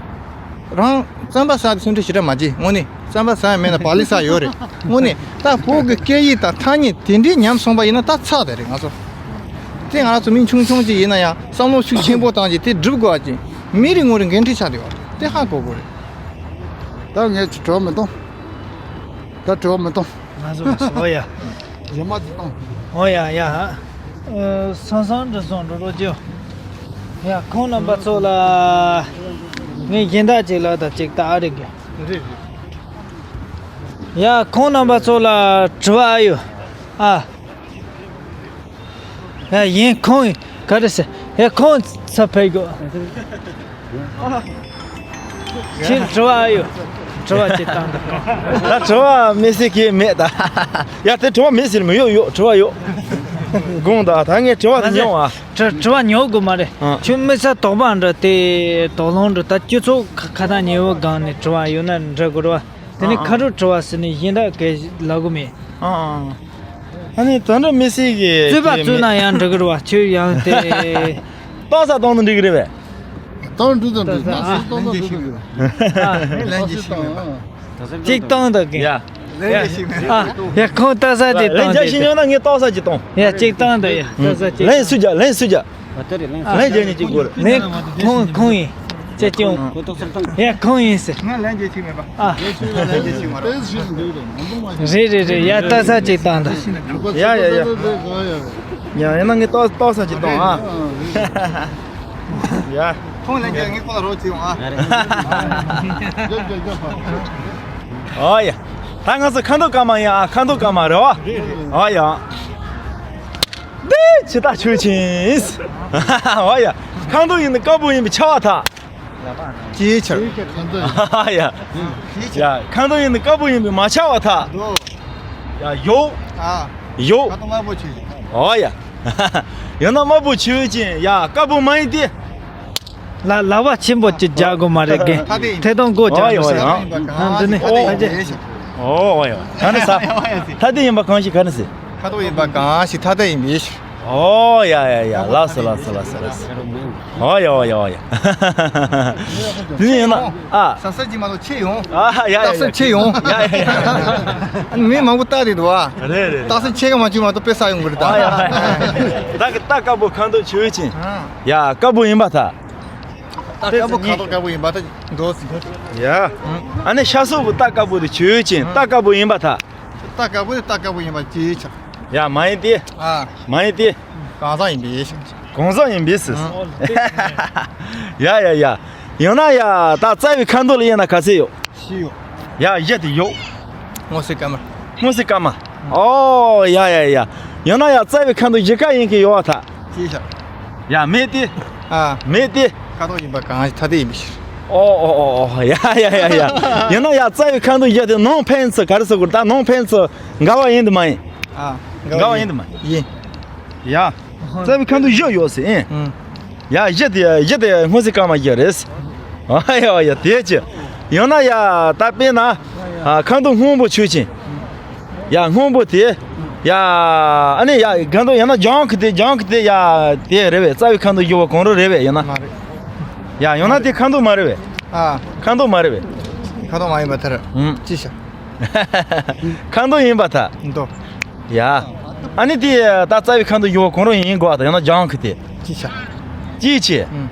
རང་རྩམ་པ་ཟ་དེ་སུན་འབྲེལ་ཞེ་དྲག་མ་བྱེད། དངོས་གནས་རྩམ་པ་ཟ་ཡ་མེད་ན་བག་ལེབ་ཟ་ཡོད་རེད། དངོས་གནས་ད་བོད་ཀྱི་སྐད་ཡིག་དང་ཐ་སྙད་དེ་འདྲའི་ཉམས་སོང་པ་ཡིན་ན་ད་ཚར་དེ་རེད་ང་ཚོ། དེ་ང་རང་ཚོ་མི་ཆུང་ཆུང་ཅིག་ཡིན་ན་ཡང་བསམ་བློ་ཤུགས་ཆེན་པོ་བཏང་རྗེས་དེ་སྒྲུབ་དགོས་པ་ཅིག་མི་རེ་ངོ་རེ་འགན་འཁྲི་ཆགས་བསྡད་ཡོད་རེད། དེ་ཧ་གོ་དགོས་རེད། ད་ངས་ཅིག་དྲི་བ་མི་གཏོང་། ད་དྲི་བ་མི་གཏོང་། ང་ཚོ་ལ་ཟོ་ཡ། རྗེས་མ་ཅིག་གཏོང་། ཨོ་ཡ་ཡ། ཨ། སང་སང་འདྲ་སོང་འགྲོ་རོགས་གྱིས། ཡ་ཁོང་རྣམ་པ་ཚོ་ལ། ངས་གཞན་དག་ཅིག་ལ་ད་ཅིག་ད་ཨ་རིག་གི། ཡ་ཁོང་རྣམ་པ་ཚོ་ལ་དྲི་བ་ཨ་ཡོད། ཨ། ཡ་ཡིན་ཁོང་ག་རེ་ཟེར། ཡ་ཁོང་ས་ཕེབས་དགོས། ཁྱེད་དྲི་བ་ཡོད། དྲི་བ་ཅིག་བཏང་དང་། ད་དྲི་བ་མི་སྲིད་ཀྱི་མེད་ད། ཡ་དེ་དྲི་བ་མི་སྲིད་མི་ཡོད་ཡོད་དྲི་བ་ཡོད། དགོངས་དག་ད་ངས་དྲི་བ་དེ་ཉོ་ཨ། དྲི་དྲི་བ་ཉོ་དགོས་མ་རེད། ཨ། ཁྱོད་མི་ཚ་དོགས་པ་འདྲ་དེ་དོགས་སློང་འདྲ་ད་སྤྱི་ཚོགས་ཁ་ཁ་ཐག་ཉེ་བོ་སྒང་ནས་དྲི་བ་ཡོད་ན་འདྲ་དགོས་རེད་བ། དེ་ནས་ཨ་ཨ། ཁ་དྲོ་དྲི་བ་ཟེར་ནས་གཞན་དག་གས་ལབ་གི་མེད། ཨ་ཨ། ཨ་ནི་ད་འདྲ་མི་སྲིད་ཀྱི་རྩོད་པ་རྩོད་ན་ཡང་འགྲིག་གི་རེད་བ། ཁྱོད་ཡང་དེ། ཏོག་ཙམ་གཏོང་ན་འགྲིག་གི་རེད་པས། གཏོང་འགྲིག་དང་འགྲིག་ཏོག་ཙམ་ཨ། ལན་རྒྱག་ཤེས་མེད་པ། ཨ། ལན་རྒྱག་ཤེས་མེད་པ། གཅིག་གཏོང་དང་གི། ཡ། ལན་རྒྱག་ཤེས་མེད་པ། ཨ། ཡ་ཁོང་ཏོག་ཙམ་དེ་ལན་གཏོང་རྒྱག་དེ། ཤེས་མྱོང་ན་ངས་ཏོག་ཙམ་ཅིག་གཏོང་། ཡ་གཅིག་གཏོང་དང་ཡ་ཏོག་ཙམ་ཅིག་ལན་སུ་རྒྱག་ལན་སུ་རྒྱག་ཨ། ད་རེད་ལན་སུ་རྒྱག་ལན་རྒྱག་ནས་གཅིག་དགོས་རེད། ལན་ཁོང་ཁོང་ཡིན། ཅེ་ཅུང་། ཁོ་ཏོག་ཙམ་བཏང་། ཡ་ཁོང་ཡིན་ཟེར། ང་ལན་རྒྱག་ཤེས་མེད་པ། ཨ། རེད་རེད་རེད། ཡ་ཏོག་ཙམ་ཅིག་བཏང་དང་། ཡ་ཡ་ཡ། ཡ་ཡིན་ན་ངས་ཏོག་ཏོག་ཙམ་ཅིག་བཏང་ཨ། ཡ། ཁོང་ལན་རྒྱག་ངས་ཁོང་ལ་རོགས་བྱེད་ཡོང་ཨ། ཨོ་ཡ། ད་ང་ཚོ་ཁ་མདོག་དཀར་དམར་ཡིན་ཨ། ཁ་མདོག་དཀར་དམར་རེད་བ། ཨོ་ཡ། འདི་ཇི་ལྟར་ཆོས་ཅན། ཨོ་ཡ། ཁ་མདོག་ཡིན་ན་དཀར་པོ་ཡིན་པས་ཁྱབ་པར་ཐལ། ཅིའི་ཕྱིར། ཨོ་ཡ། ཡ། ཁ་མདོག་ཡིན་ན་དཀར་པོ་ཡིན་པས་མ་ཁྱབ་པར་ཐལ། ཡ། ཡོ། ཨ། ཡོ། ཁ་མདོག་དམར་པོ་ཆོས་ཅན། ཨོ་ཡ། ཡང་ན་དམར་པོ་ཆོས་ཅན། ཡ། དཀར་པོ་མ་ཡིན་ཏེ། ལ་ལ་བ་ཆེན་པོ་ཅིག་རྒྱག་དགོས་མ་རེད་གི། ཐ་དད་ཡིན། ཐད་གཏོང་སྒོ་རྒྱག་ཨོ་ཡ། ཨོ་ཡ། ཨ། འདི་ནི་ཨོ་ཡ། ཨོ་ཡ། ག་ནི་ས། ཐ་དད་ཡིན་པ་གང་ཞིག་ག་ནི་ཟེར། ཁ་དོག་ཡིན་པ་གང་ཞིག་ཐ་དད་ཡིན་པའི་ཕྱིར། ཨོ་ཡ་ཡ་ཡ། ལགས་སོ་ལགས་སོ་ལགས་སོ་ལགས་སོ། ཨོ་ཡ་ཨོ་ཡ་ཨོ་ཡ། དེ་ནི་ཡིན་ན། ཨ། ཟ་ས་ཅིག་མ་གཏོགས་ཆད་ཡོང་། ཨ་ཡ་ཡ་ཡ། རྟགས་གསལ་ཆད་ཡོང་། ཡ་ཡ་ཡ། ཨ་ནི་མི་མང་པོ་བལྟ་བསྡད་འདུག་ཨ། རེད་རེད་རེད། རྟགས་གསལ་ཆད་ག་མ་བྱུང་མ་གཏོགས་དཔེ་ས་ཡོང་གི་རེད་ད། ཨ་ཡ་ཡ། ད་གི་རྟ་དཀར་པོ་ཁ་མདོག་ཆོས་ཅན། ཨ། ཡ། དཀར་པོ་ཡིན་པར་ཐལ། རྟ་དཀར་པོ་ཁ་དོག་དཀར་པོ་ཡིན་པར་ཐལ། འདུག་ཡ། ཨ་ནི་ཤ་སོགས་པོ་རྟ་དཀར་པོ་དེ་ཆོས་ཅན། རྟ་དཀར་པོ་ཡིན་པར་ཐལ། རྟ་དཀར་པོ་དེ་རྟ་དཀར་པོ་ཡིན་པ་ཅིའི་ཕྱིར། ཡ། མ་ཡིན་ཏེ། ཨ། མ་ཡིན་ཏེ། གང་ཟག་ཡིན་པའི་ཕྱིར། གང་ཟག་ཡིན་པའི་ཕྱིར། ཨ། ཡ་ཡ་ཡ། ཡང་ན་ཡ། ད་རྩ་བའི་ཁ་མདོག་ལ་དབྱེ་ན་ག་ཚད་ཡོད། བཞི་ཡོད། ཡ། བཞི་དེ་ཡོད། སྔོ་སེར་དཀར་དམར། སྔོ་སེར་དཀར་དམར། ཨོ་ཡ་ཡ་ཡ། ཡང་ན་ཡ། རྩ་བའི་ཁ་མདོག་བཞི་ཀ་ཡིན་གྱི་ཡོད་པར་ཐལ། ཅིའི་ཕྱིར། ཡ། མེད་དེ། ཨ། མེད་དེ། ཁ་དོག་ཡིན་པ་གང་ཞིག་ཐ་དད་ཡིན་པའི་ཕྱིར། ཨོ་ཨོ་ཨོ་ཨོ། ཡ་ཡ་ཡ་ཡ། ཡང་ན་ཡ། རྩ་བའི་ཁ་མདོག་བཞི་དེ་ནང་ཕན་ཚུན་ག་རེ་ཟེར་དགོས། ད་ནང་ཕན་ཚུན་འགལ་བ་ཡིན་དུ་མ་ཡིན། ཨ། འགལ་བ་ཡིན་དུ་མ་ཡིན། ཡ། རྩ་བའི་ཁ་མདོག་བཞི་ཡོད་ཟེར། ཨིན། ཡ། བཞི་དེ་བཞི་དེ་སྔོ་སེར་དཀར་དམར་བཞི་རེད། ཨ་ཡ་ཡ། དེ་ཅི། ཡང་ན་ཡ། ད་དཔེར་ན། ཨ། ཁ་མདོག་སྔོན་པོ་ཆོས་ཅན། ཡ། སྔོན་པོ་དེ། ཡ། ཨ་ནི་ཡ། ཁ་མདོག་ཡང་ན་ལྗང་ཁུ་དེ། ལྗང་ཁུ་དེ་ཡ། དེ་རེད་པས། རྩ་བའི་ཁ་མདོག་བཞི་པོ་གང་རུང་རེད་པས་ཡང་ན། མ་རེད། ཡ། ཡང་ན་དེ་ཁ་མདོག་མ་རེད་པས། ཨ། ཁ་མདོག་མ་རེད་པས། ཁ་དོག་མ་ཡིན་པར་ཐལ། ཨུམ། ཅི་ཤ། ཁ་མདོག་ཡིན་པར་ཐལ། མདོག་ཡ། ཨ་ནི་དེ་ད་རྩ་བའི་ཁ་མདོག་བཞི་པོ་གང་རུང་ཡིན་དགོས་པ་དང་ཡང་ན་ལྗང་ཁུ་དེ། ཅི་ཤ། ཅི་ཆེ། ཨུམ།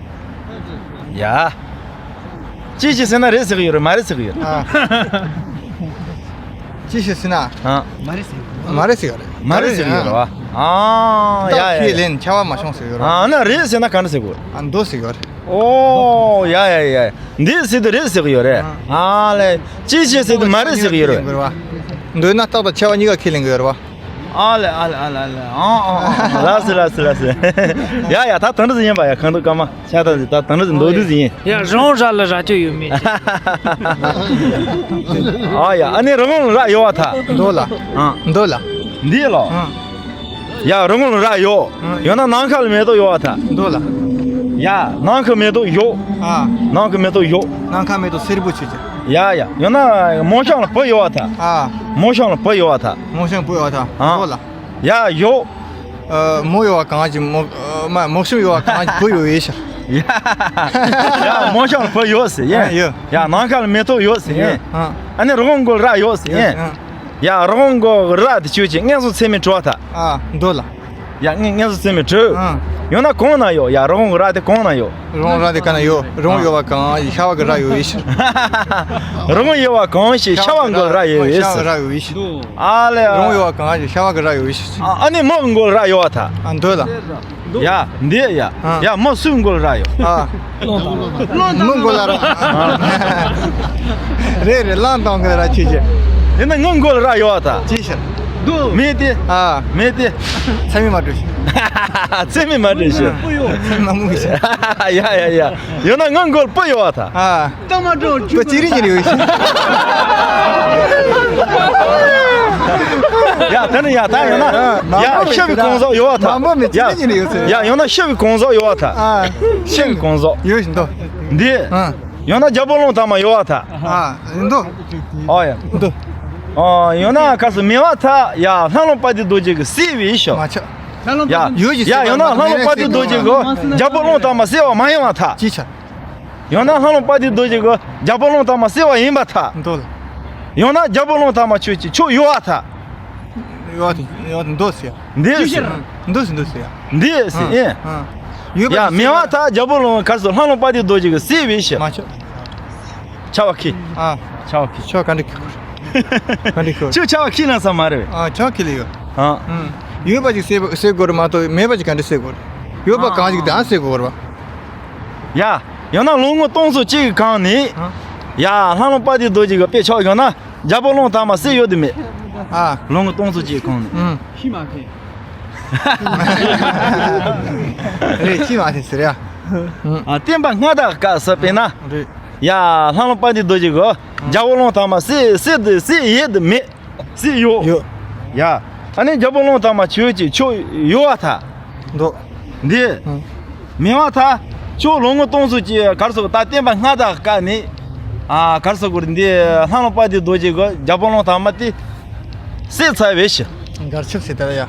ཡ། ཅི་ཆེ་ཟེར་ན་རེད་ཟེར་གི་ཡོད་རེད། མ་རེད་ཟེར་གི་ཡོད་རེད། ཨ། ཅི་ཆེ་ཟེར་ན། ཨ། མ་རེད་ཟེར་གི་ཡོད་རེད། མ་རེད་ཟེར་གི་ཡོད་རེད་བ། ཨ། ཡ་ཡ་ཡ། ཁས་ལེན་ཆ་བ་མ་བྱུང་ཟེར་གི་ཡོད་རེད། ཨ། ན་རེད་ཟེར་ན་ག་འདྲ་ཟེར་དགོས། ཨ། མདོག་ཟེར་གི་ཡོད་རེད། ཨོ། ཡ་ཡ་ཡ། འདི་ཟེར་དུས་རེད་ཟེར་གི་ཡོད་རེད། ཨ་ལས། ཅི་ཆེ་ཟེར་དུས་མ་རེད་ཟེར་གི་ཡོད་རེད། འདོད་ན་རྟགས་དང་ཆ་བ་གཉིས་ཀ་ཁས་ལེན་གི་ཡོད་རེད་བ། ཨ་ལས་ཨ་ལས་ཨ་ལས་ཨ་ལས། ཨ་ཨ་ཨ། ལགས་སོ་ལགས་སོ་ལགས་སོ། ཡ་ཡ། ད་དེ་འདྲ་ཟིག་ཡིན་པ། ཡ། ཁ་མདོག་དཀར་དམར་ཤ་སྟག་ཟིག་ད་དེ་འདྲ་ཟིག་མདོག་འདི་ཟིག་ཡིན། ཡ། རང་ར་ལ་ར་ཅོ་ཡོད་མེད། ཨ་ཡ། ཨ་ནི་རི་བོང་ལ་རྭ་ཡོད་པར་ཐལ། མདོག་ལ། ཨ། མདོག་ལ། འདི་ལ། ཨ། ཡ། རི་བོང་ལ་རྭ་ཡོད། ཨ། ཡང་ན་ནམ་མཁའ་ལ་མེ་ཏོག་ཡོད་པར་ཐལ། མདོག་ལ། ཡ། ནམ་མཁའ་མེ་ཏོག་ཡོད། ཨ། ནམ་མཁའ་མེ་ཏོག་ཡོད། ནམ་མཁའ་མེ་ཏོག་སེར་པོ་ཆོས་ཅན། ཡ་ཡ། ཡང་ན་མོ་གཤམ་ལ་བུ་ཡོད་པར་ཐལ། ཨ། མོ་གཤམ་ལ་བུ་ཡོད་པར་ཐལ། མོ་གཤམ་བུ་ཡོད་པར་ཐལ། ཨ། མདོག་ལ། ཡ། ཡོད། ཨ། མོ་ཡོད་པ་གང་ཞིག་མོ། ཨ། མ། མོ་གཤམ་ཡོད་པ་གང་ཞིག་བུ་ཡོད་པའི་ཕྱིར། ཡ། མོ་གཤམ་ལ་བུ་ཡོད་ཟེར། ཡ། ཡ། ཡ། ནམ་མཁའ་ལ་མེ་ཏོག་ཡོད་ཟེར། ཡ། ཨ་ནི་རི་བོང་མགོ་ལ་རྭ་ཡོད་ཟེར། ཡ། ཡ། རི་བོང་མགོ་རྭ་དེ་ཆོས་ཅན། མངོན་སུམ་ཚད་མས་གྲུབ་པར་ཐལ། ཨ། མདོག་ལ། ཡ། མངོན་མངོན་སུམ་ཚད་མས་གྲུབ། ཨ། ཡང་ན་གང་ན་ཡོད། ཡ། རི་བོང་གི་རྭ་དེ་གང་ན་ཡོད། རི་བོང་རྭ་དེ་གང་ན་ཡོད། རི་བོང་ཡོད་པ་གང་ཞིག་ཤ་བ་གི་རྭ་ཡོད་པའི་ཕྱིར། རི་བོང་ཡོད་པ་གང་ཞིག་ཤ་བ་མགོ་ལ་རྭ་ཡོད་པའི་ཕྱིར། ཤ་བ་གི་རྭ་ཡོད་པའི་ཕྱིར། ཨ་ལས། རི་བོང་ཡོད་པ་གང་ཞིག་ཤ་བ་གི་རྭ་ཡོད་པའི་ཕྱིར། ཨ། ཨ་ནི་མི་གི་མགོ་ལ་རྭ་ཡོད་པར་ཐལ། ཨ། མདོག་ལ། ཡ། འདི་ཡ། ཨ། ཡ། མི་སུའི་མགོ་ལ་རྭ་ཡོད། ཨ། མི་མགོ་ལ་རྭ། རེད་རེད། གླང་དང་གི་རྭ་ཆོས་ཅན། ཡིན་ན་ངའི་མགོ་ལ་རྭ་ཡོད་པར་ཐལ། ཅི་ཕྱིར། མེད་དེ། ཨ། མེད་དེ། ཚད་མས་མ་གྲུབ་ཕྱིར། ཚད་མས་མ་གྲུབ་ཕྱིར། ཚད་མ་མུག་ཕྱིར། ཡ་ཡ་ཡ། ཡང་ན་ངའི་མགོ་ལ་སྤུ་ཡོད་པར་ཐལ། ཨ། སྤུ་ཅི་རིགས་ཅི་རིགས་ཡོད་ཤི། ཡ། དེ་ནི་ཡ། ད་ཡང་ན། ཡ། ཤི་བའི་གང་ཟག་ཡོད་པར་ཐལ། མང་པོ་མེད། ཅི་རིགས་ཅི་རིགས་ཡོད་ཟེར། ཡ། ཡང་ན་ཤི་བའི་གང་ཟག་ཡོད་པར་ཐལ། ཨ། ཤི་བའི་གང་ཟག་ཡོད་ཤི་འདུག། འདི། ཨ། ཡང་ན་རྒྱལ་པོ་གླང་དར་མ་ཡོད་པར་ཐལ། ཨ། འདུག། ཨ་ཡ། འདུག། ཨ། ཡང་ན་ག་སུ་མེད་པར་ཐལ། ཡ། ལྷ་ལུང་དཔལ་ལྡན་རྡོ་རྗེ་གིས་བསད་པའི་ཕྱིར། མ་ཆགས། ཡ། ཡོད་ཀྱི། ཡ། ཡང་ན་ལྷ་ལུང་དཔལ་ལྡན་རྡོ་རྗེ་གིས་རྒྱལ་པོ་གླང་དར་མ་བསད་པ་མ་ཡིན་པར་ཐལ། ཅི་ཆ། ཡང་ན་ལྷ་ལུང་དཔལ་ལྡན་རྡོ་རྗེ་གིས་རྒྱལ་པོ་གླང་དར་མ་བསད་པ་ཡིན་པར་ཐལ། མདོ་ལ། ཡང་ན་རྒྱལ་པོ་གླང་དར་མ་ཁྱོད་ཀྱི་ཕྱོགས་ཡོད་པར་ཐལ། ཡོད་དེ་ཡོད་དེ་འདོད་ཟེར། འདི་ཟེར། འདོད་ཟེར་འདོད་ཟེར་ཡ། འདི་ཟེར། ཨ། ཨེ། ཨ། ཡོད་པ་ཡ། ཅིག་མེད་པར་ཐལ། རྒྱལ་པོ་གླང་ག་སུ་ལྷ་ལུང་དཔལ་ལྡན་རྡོ་རྗེ་གིས་བསད་པའི་ཕྱིར། མ་ཆོག། ཆ་བ་ཁི། ཨ། ཆ་བ་ཁི། ཆོག་ག་འདྲ་ཁི། ག་འདྲ་ཁི། ཆོག་ཆ་བ་ཁི་ལ་ས་མ་རེད། ཨ། ཆ་བ་ཁི་ལ་ཡོད། ཨ། ཨ། ཡོད་པ་ཅིག་བསད་བསད་དགོས་རེད་མ་གཏོགས་མེད་པ་ཅིག་ག་འདྲ་བསད་དགོས་རེད། ཡོད་པ་གང་ཞིག་ད་བསད་དགོས་རེད་པ། ཡ། ཡང་ན་ལོ་ངོ་སྟོང་ཚོ་གཅིག་གི་གོང་ནས། ཡ། ལྷ་ལུང་དཔལ་ལྡན་རྡོ་རྗེ་གི་དཔེ་ཆོག་ཡང་ན་རྒྱལ་པོ་གླང་དར་མ་གསད་ཡོད་དམ་མེད། ཨ། ལོ་ངོ་སྟོང་ཚོ་གཅིག་གི་གོང་ནས། ཤི་མ་ཐེ། རེད། ཤི་མ་ཐེ་ཟེར་ཡ། ཨ། བསྟན་པ་སྔ་དར་སྐབས་སུ་དཔེར་ན། རེད། ཡ། ལྷ་ལུང་དཔལ་ལྡན་རྡོ་རྗེ་གི་རྒྱལ་པོ་གླང་དར་མ་གསད་གསད་གསད་ཡོད་དམ་མེད། གསད་ཡོད། ཡོད། ཡ། ཨ་ནི་རྒྱལ་པོ་གླང་དར་མ་ཁྱོད་ཀྱི་ཕྱོགས་ཡོད་པར་ཐལ། འདུག། འདི། ཨང་། མེད་པར་ཐལ། ཁྱོད་ལོ་ངོ་སྟོང་ཚོ་གཅིག་ག་རེ་ཟེར་དགོས། ད་བསྟན་པ་སྔ་དར་སྐབས་ནས། ཨ། ག་རེ་ཟེར་དགོས། འདི་ལྷ་ལུང་དཔལ་ལྡན་རྡོ་རྗེ་གིས་རྒྱལ་པོ་གླང་དར་མ་དེ་གསད་ཚར་བས་ཤི། གར་ཆུབ་ཟེར་ད་ཡ།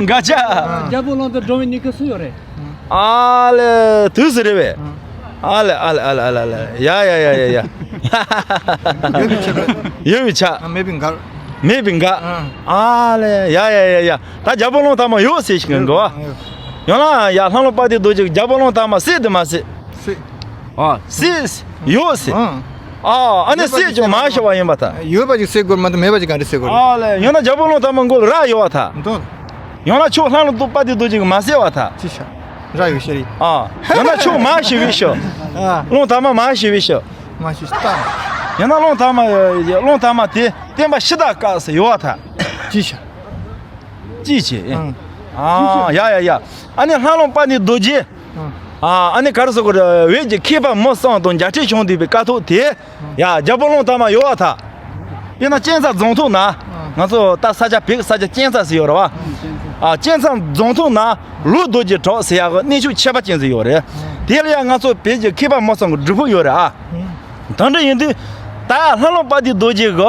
གར་ཆུབ། རྒྱལ་པོ་གླང་དར་འགྲོ་བའི་གནས་སྐབས་སུ་ཡོད་རེད། ཨ་ལེ། དུས་སུ་རེད་བས། ཨ་ལེ། ཨ་ལེ། ཨ་ལེ། ཨ་ལེ། ཨ་ལེ། ཡ་ཡ་ཡ་ཡ་ཡ། ཡོད་པའི་ཕྱིར་རོ། ཡོད་པའི་ཕྱིར། མེད་པའི་འགལ། མེད་པའི་འགལ། ཨ་ལེ། ཡ་ཡ་ཡ་ཡ། ད་རྒྱལ་པོ་གླང་དར་མ་ཡོད་ཟེར་ཞིག་གི་འགལ་བ། ཡང་ན་ཡ། ལྷ་ལུང་དཔལ་ལྡན་རྡོ་རྗེ་རྒྱལ་པོ་གླང་དར་མ་གསད་དམ་མ་གསད། གསད། ཨ། གསད། ཡོད་ཟེར། ཨ། ཨ་ནི་གསད་ཀྱང་མ་ཤི་བ་ཡིན་པར་ཐལ། ཡོད་པ་ཅིག་གསད་དགོས་མ་གཏོགས་མེད་པ་ཅིག་ག་འདྲ་གསད་དགོས་རེད། ཨ་ལེ། ཡང་ན་རྒྱལ་པོ་གླང་དར་མ་མགོ་ལ་རྭ་ཡོད་པར་ཐལ། འདུག། ཡང་ན་ཁྱོད་ལྷ་ལུང་དཔལ་ལྡན་རྡོ་རྗེ་གིས་མ་གསད་པར་ཐལ། ཅི་ཤ། རྭ་ཡོད་ཤ་རེད། ཨ། ཡང་ན་ཁྱོད་མ་ཤི་བས་ཤི། ཨ། གླང་དར་མ་མ་ཤི་བས་ཤི། མ་ཤི་ཤི་ད། ཡང་ན་གླང་དར་མ། གླང་དར་མ་དེ་བསྟན་པ་ཕྱི་དར་སྐབས་སུ་ཡོད་པར་ཐལ། ཅི་ཤ། ཅི་ཤ། ཨང་། ཨ། ཡ་ཡ་ཡ། ཨ་ནི་ལྷ་ལུང་དཔལ་ལྡན་རྡོ་རྗེ། ཨ། ཨ་ནི་ག་རེ་ཟེར་དགོས་རེད། བོད་ཀྱི་མཁས་པ་མི་གསུམ་དང་མཇལ་འཕྲད་བྱུང་བསྡད་པའི་སྐབས་ཐོག་དེ། ཡ། རྒྱལ་པོ་གླང་དར་མ་ཡོད་པར་ཐལ། དཔེར་ན་གཅན་ཚ་རྫོང་ཐོག་ན། ང་ཚོ་ད་ས་ཆ་བོད་ཀྱི་ས་ཆ་གཅན་ཚ་ཟེར་ཡོད་རེད་བ། ཨ། གཅན་ཚ་རྫོང་ཐོག་ན་ལོ་རྡོ་རྗེ་གྲགས་ཟེར་ཡག་གི་གནས་མཆོག་ཁྱད་པར་ཅན་ཟིག་ཡོད་རེད། དེ་ལ་ཡང་ང་ཚོ་བོད་ཀྱི་མཁས་པ་མི་གསུམ་གྱི་སྒྲུབ་ཕུག་ཡོད་རེད་ཨ། དེ་འདྲ་ཡིན་དུས། ད་ལྷ་ལུང་དཔལ་ལྡན་རྡོ་རྗེ་གི།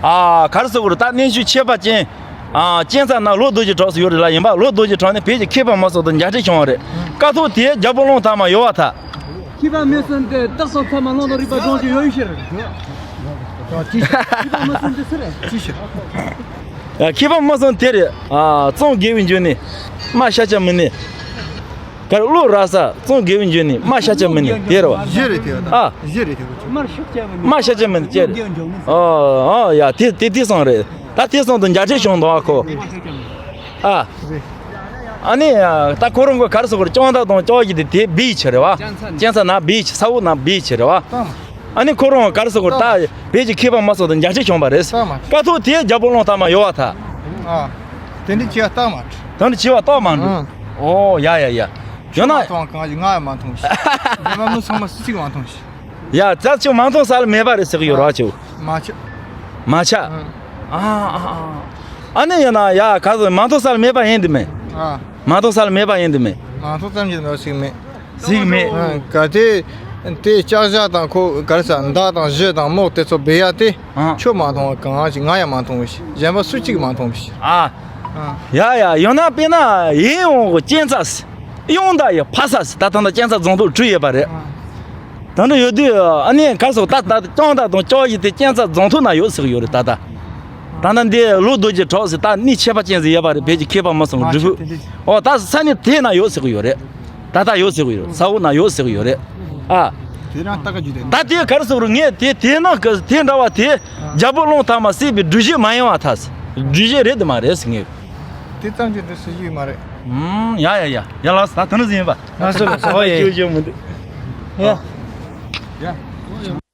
ཨ། ག་རེ་ཟེར་དགོས་རེད། ད་གནས་མཆོག་ཁྱད་པར་ཅན། ཨ། གཅན་ཚ་ན་ལོ་རྡོ་རྗེ་གྲགས་ཟེར་ཡོད་རེད་ལ། ཡིན་པ་ལོ་རྡོ་རྗེ་གྲགས་ནི་བོད་ཀྱི་མཁས་པ་མི་གསུམ་དང་མཇལ་འཕྲད་བྱུང་བ་རེད། སྐབས་ཐོག་དེ་རྒྱལ་པོ་གླང་དར་མ་ཡོད་པར་ཐལ། མཁས་པ་མི་གསུམ་དེ་སྟག་ཚང་ཚང་མ་གླང་དར་རིག་པ་སྦྱོང་རྒྱུ་ཡོད་ཡོད་ཤེས་རེད། མཁས་པ་མི་གསུམ་དེ་སུ་རེད། ཅི་ཤེས། ཨ། མཁས་པ་མི་གསུམ་དེ་རེད། ཨ། གཙང་དགེ་བའི་འཇོན་ནི། རྨ་ཤཱཀྱ་མུ་ནེ། གར་བློ་ར་ས་གཙང་དགེ་བའི་འཇོན་ནི་རྨ་ཤཱཀྱ་མུ་ནེ་དེ་རེད་བ། བཞི་རེད་དེ་བ་ད། ཨ། བཞི་རེད་དེ་བ། རྨ་ཤཱཀྱ་མུ་ནེ་བཅས་རེད། ཨ། ཨ་ཡ། དེ་དེ་དེ་གསུམ་རེད། ད་དེ་གསུམ་དུ་མཇལ་འཕྲད་བྱུང་འདུག་ཨ་ཁོ། ཨ། ཨ་ནི་ད་ཁོ་རང་གི་ག་རེ་ཟེར་དགོས་རེད། ལྕང་དར་དང་ལྕགས་ཀྱི་དེ་དེ་བིའི་ཆ་རེད་བ། གཅན་ཚ་ན་བིའི་ཆ། ས་འོག་ན་བིའི་ཆ་རེད་བ། ཨ་ནི་ཁོ་རང་ག་རེ་ཟེར་དགོས་རེད། ད་བོད་ཀྱི་མཁས་པ་མི་གསུམ་དང་མཇལ་འཕྲད་བྱུང་བ་རེད། སྐབས་ཐོག་དེ་རྒྱལ་པོ་གླང་དར་མ་ཡོད་པར་ཐལ། ཨ། དེ་འདྲ་བྱས་རྟགས་མ་གྲུབ། དེ་འདྲ་བྱས་པ་རྟགས་མ་གྲུབ། ཨོ་ཡ་ཡ་ཡ། ཡང་ན། མཐོང་གང་ཡིན་ང་ཡང་མ་མཐོང་ཞིག་རྒྱལ་པོ་མི་ཚང་མ་སུ་གཅིག་མ་མཐོང་ཞིག་ཡ། ཙག་ཆུ་མ་མཐོང་ས་ལ་མེད་པ་རེད་ཟེར་གི་ཡོད་ར་ཆུ། མ་ཆུ། མ་ཆ། ཨ་ཨ་ཨ། ཨ་ནི་ཡིན་ན་ཡ་ག་ཟེར། མ་མཐོང་ས་ལ་མེད་པ་ཡིན་དུ་མེད། ཨ། མ་མཐོང་ས་ལ་མེད་པ་ཡིན་དུ་མེད། མ་མཐོང་ཙམ་གྱི་ནོར་ཞིག་མེད། ཞིག་མེད། ཨ། གལ་ཏེ་དེ་ལྕགས་བཞག་དང་ཁོ་ག་རེ་ཟ་མདའ་དང་གཞུ་དང་རྨོག་དེ་ཚོ་སྦས་ཡ་དེ། ཨ། ཁྱོད་མ་མཐོང་བ་གང་ཞིག་ང་ཡང་མ་མཐོང་བ་ཞིག་གཞན་པ་སུ་གཅིག་མ་མཐོང་བ་ཞིག་ཨ། ཨ། ཡ་ཡ། ཡང་ན་དཔེར་ན་ཡིན་འོང་གི་གཅན་ཚ་སི། གཡང་མདའ་ཡི་ཕ་ས་སི། ད་ད་ལྟ་གཅན་ཚ་རྫོང་ཐོག་བྲུས་ཡོད་པ་རེད། ཨ། ད་འདྲ་ཡོད་དུས་ཨ་ནི་ག་རེ་ཟེར། ད་ད་ལྕང་དར་དང་ལྕགས་ཀྱི་དེ་གཅན་ཚ་རྫོང་ཐོག་ན་ཡོད་ཟེར་གི་ཡོད་རེད་ད་ལྟ། ད་ལྟ་འདི་ལོ་རྡོ་རྗེ་གྲགས་ཟེར་ད་གནས་ཁྱད་པར་ཅན་ཟིག་ཡོད་པ་རེད། བོད་ཀྱི་མཁས་པ་མི་གསུམ་སྒྲུབ་ཕུག་ཨོ་ད་ས་གནས་དེ་ན་ཡོད་ཟེར་གི་ཡོད་རེད། ད་ལྟ་ཡོད་ཟེར་གི་ཡོད། ས་འོག་ན་ཡོད་ཟེར་གི་ཡོད་རེད། ཨ། དེ་རང་ལྟ་ག་རྒྱུ་དེ། ད་དེ་ག་རེ་ཟེར་རུང་ངས་དེ་དེ་ན་གི་དེ་འདྲ་བ་དེ་རྒྱལ་པོ་གླང་དར་མ་གསད་པའི་སྒྲུབ་བྱེད་མ་ཡིན་པར་ཐལ། སྒྲུབ་བྱེད་རེད་དེ་མ་རེད་ཟེར་ངས། དེ་ཙམ་གྱི་འདྲ་ཟེར་རྒྱུ་མ་རེད། ཨུམ། ཡ་ཡ་ཡ་ཡ། ལགས་སོ། ད་དེ་འདྲ་ཟིག་ཡིན་པ། ལགས་སོ་ལགས་སོ། ཨོ་ཡ་ཡ། ཞུ་རྒྱུ་མི་འདུག་ཡ། ཡ།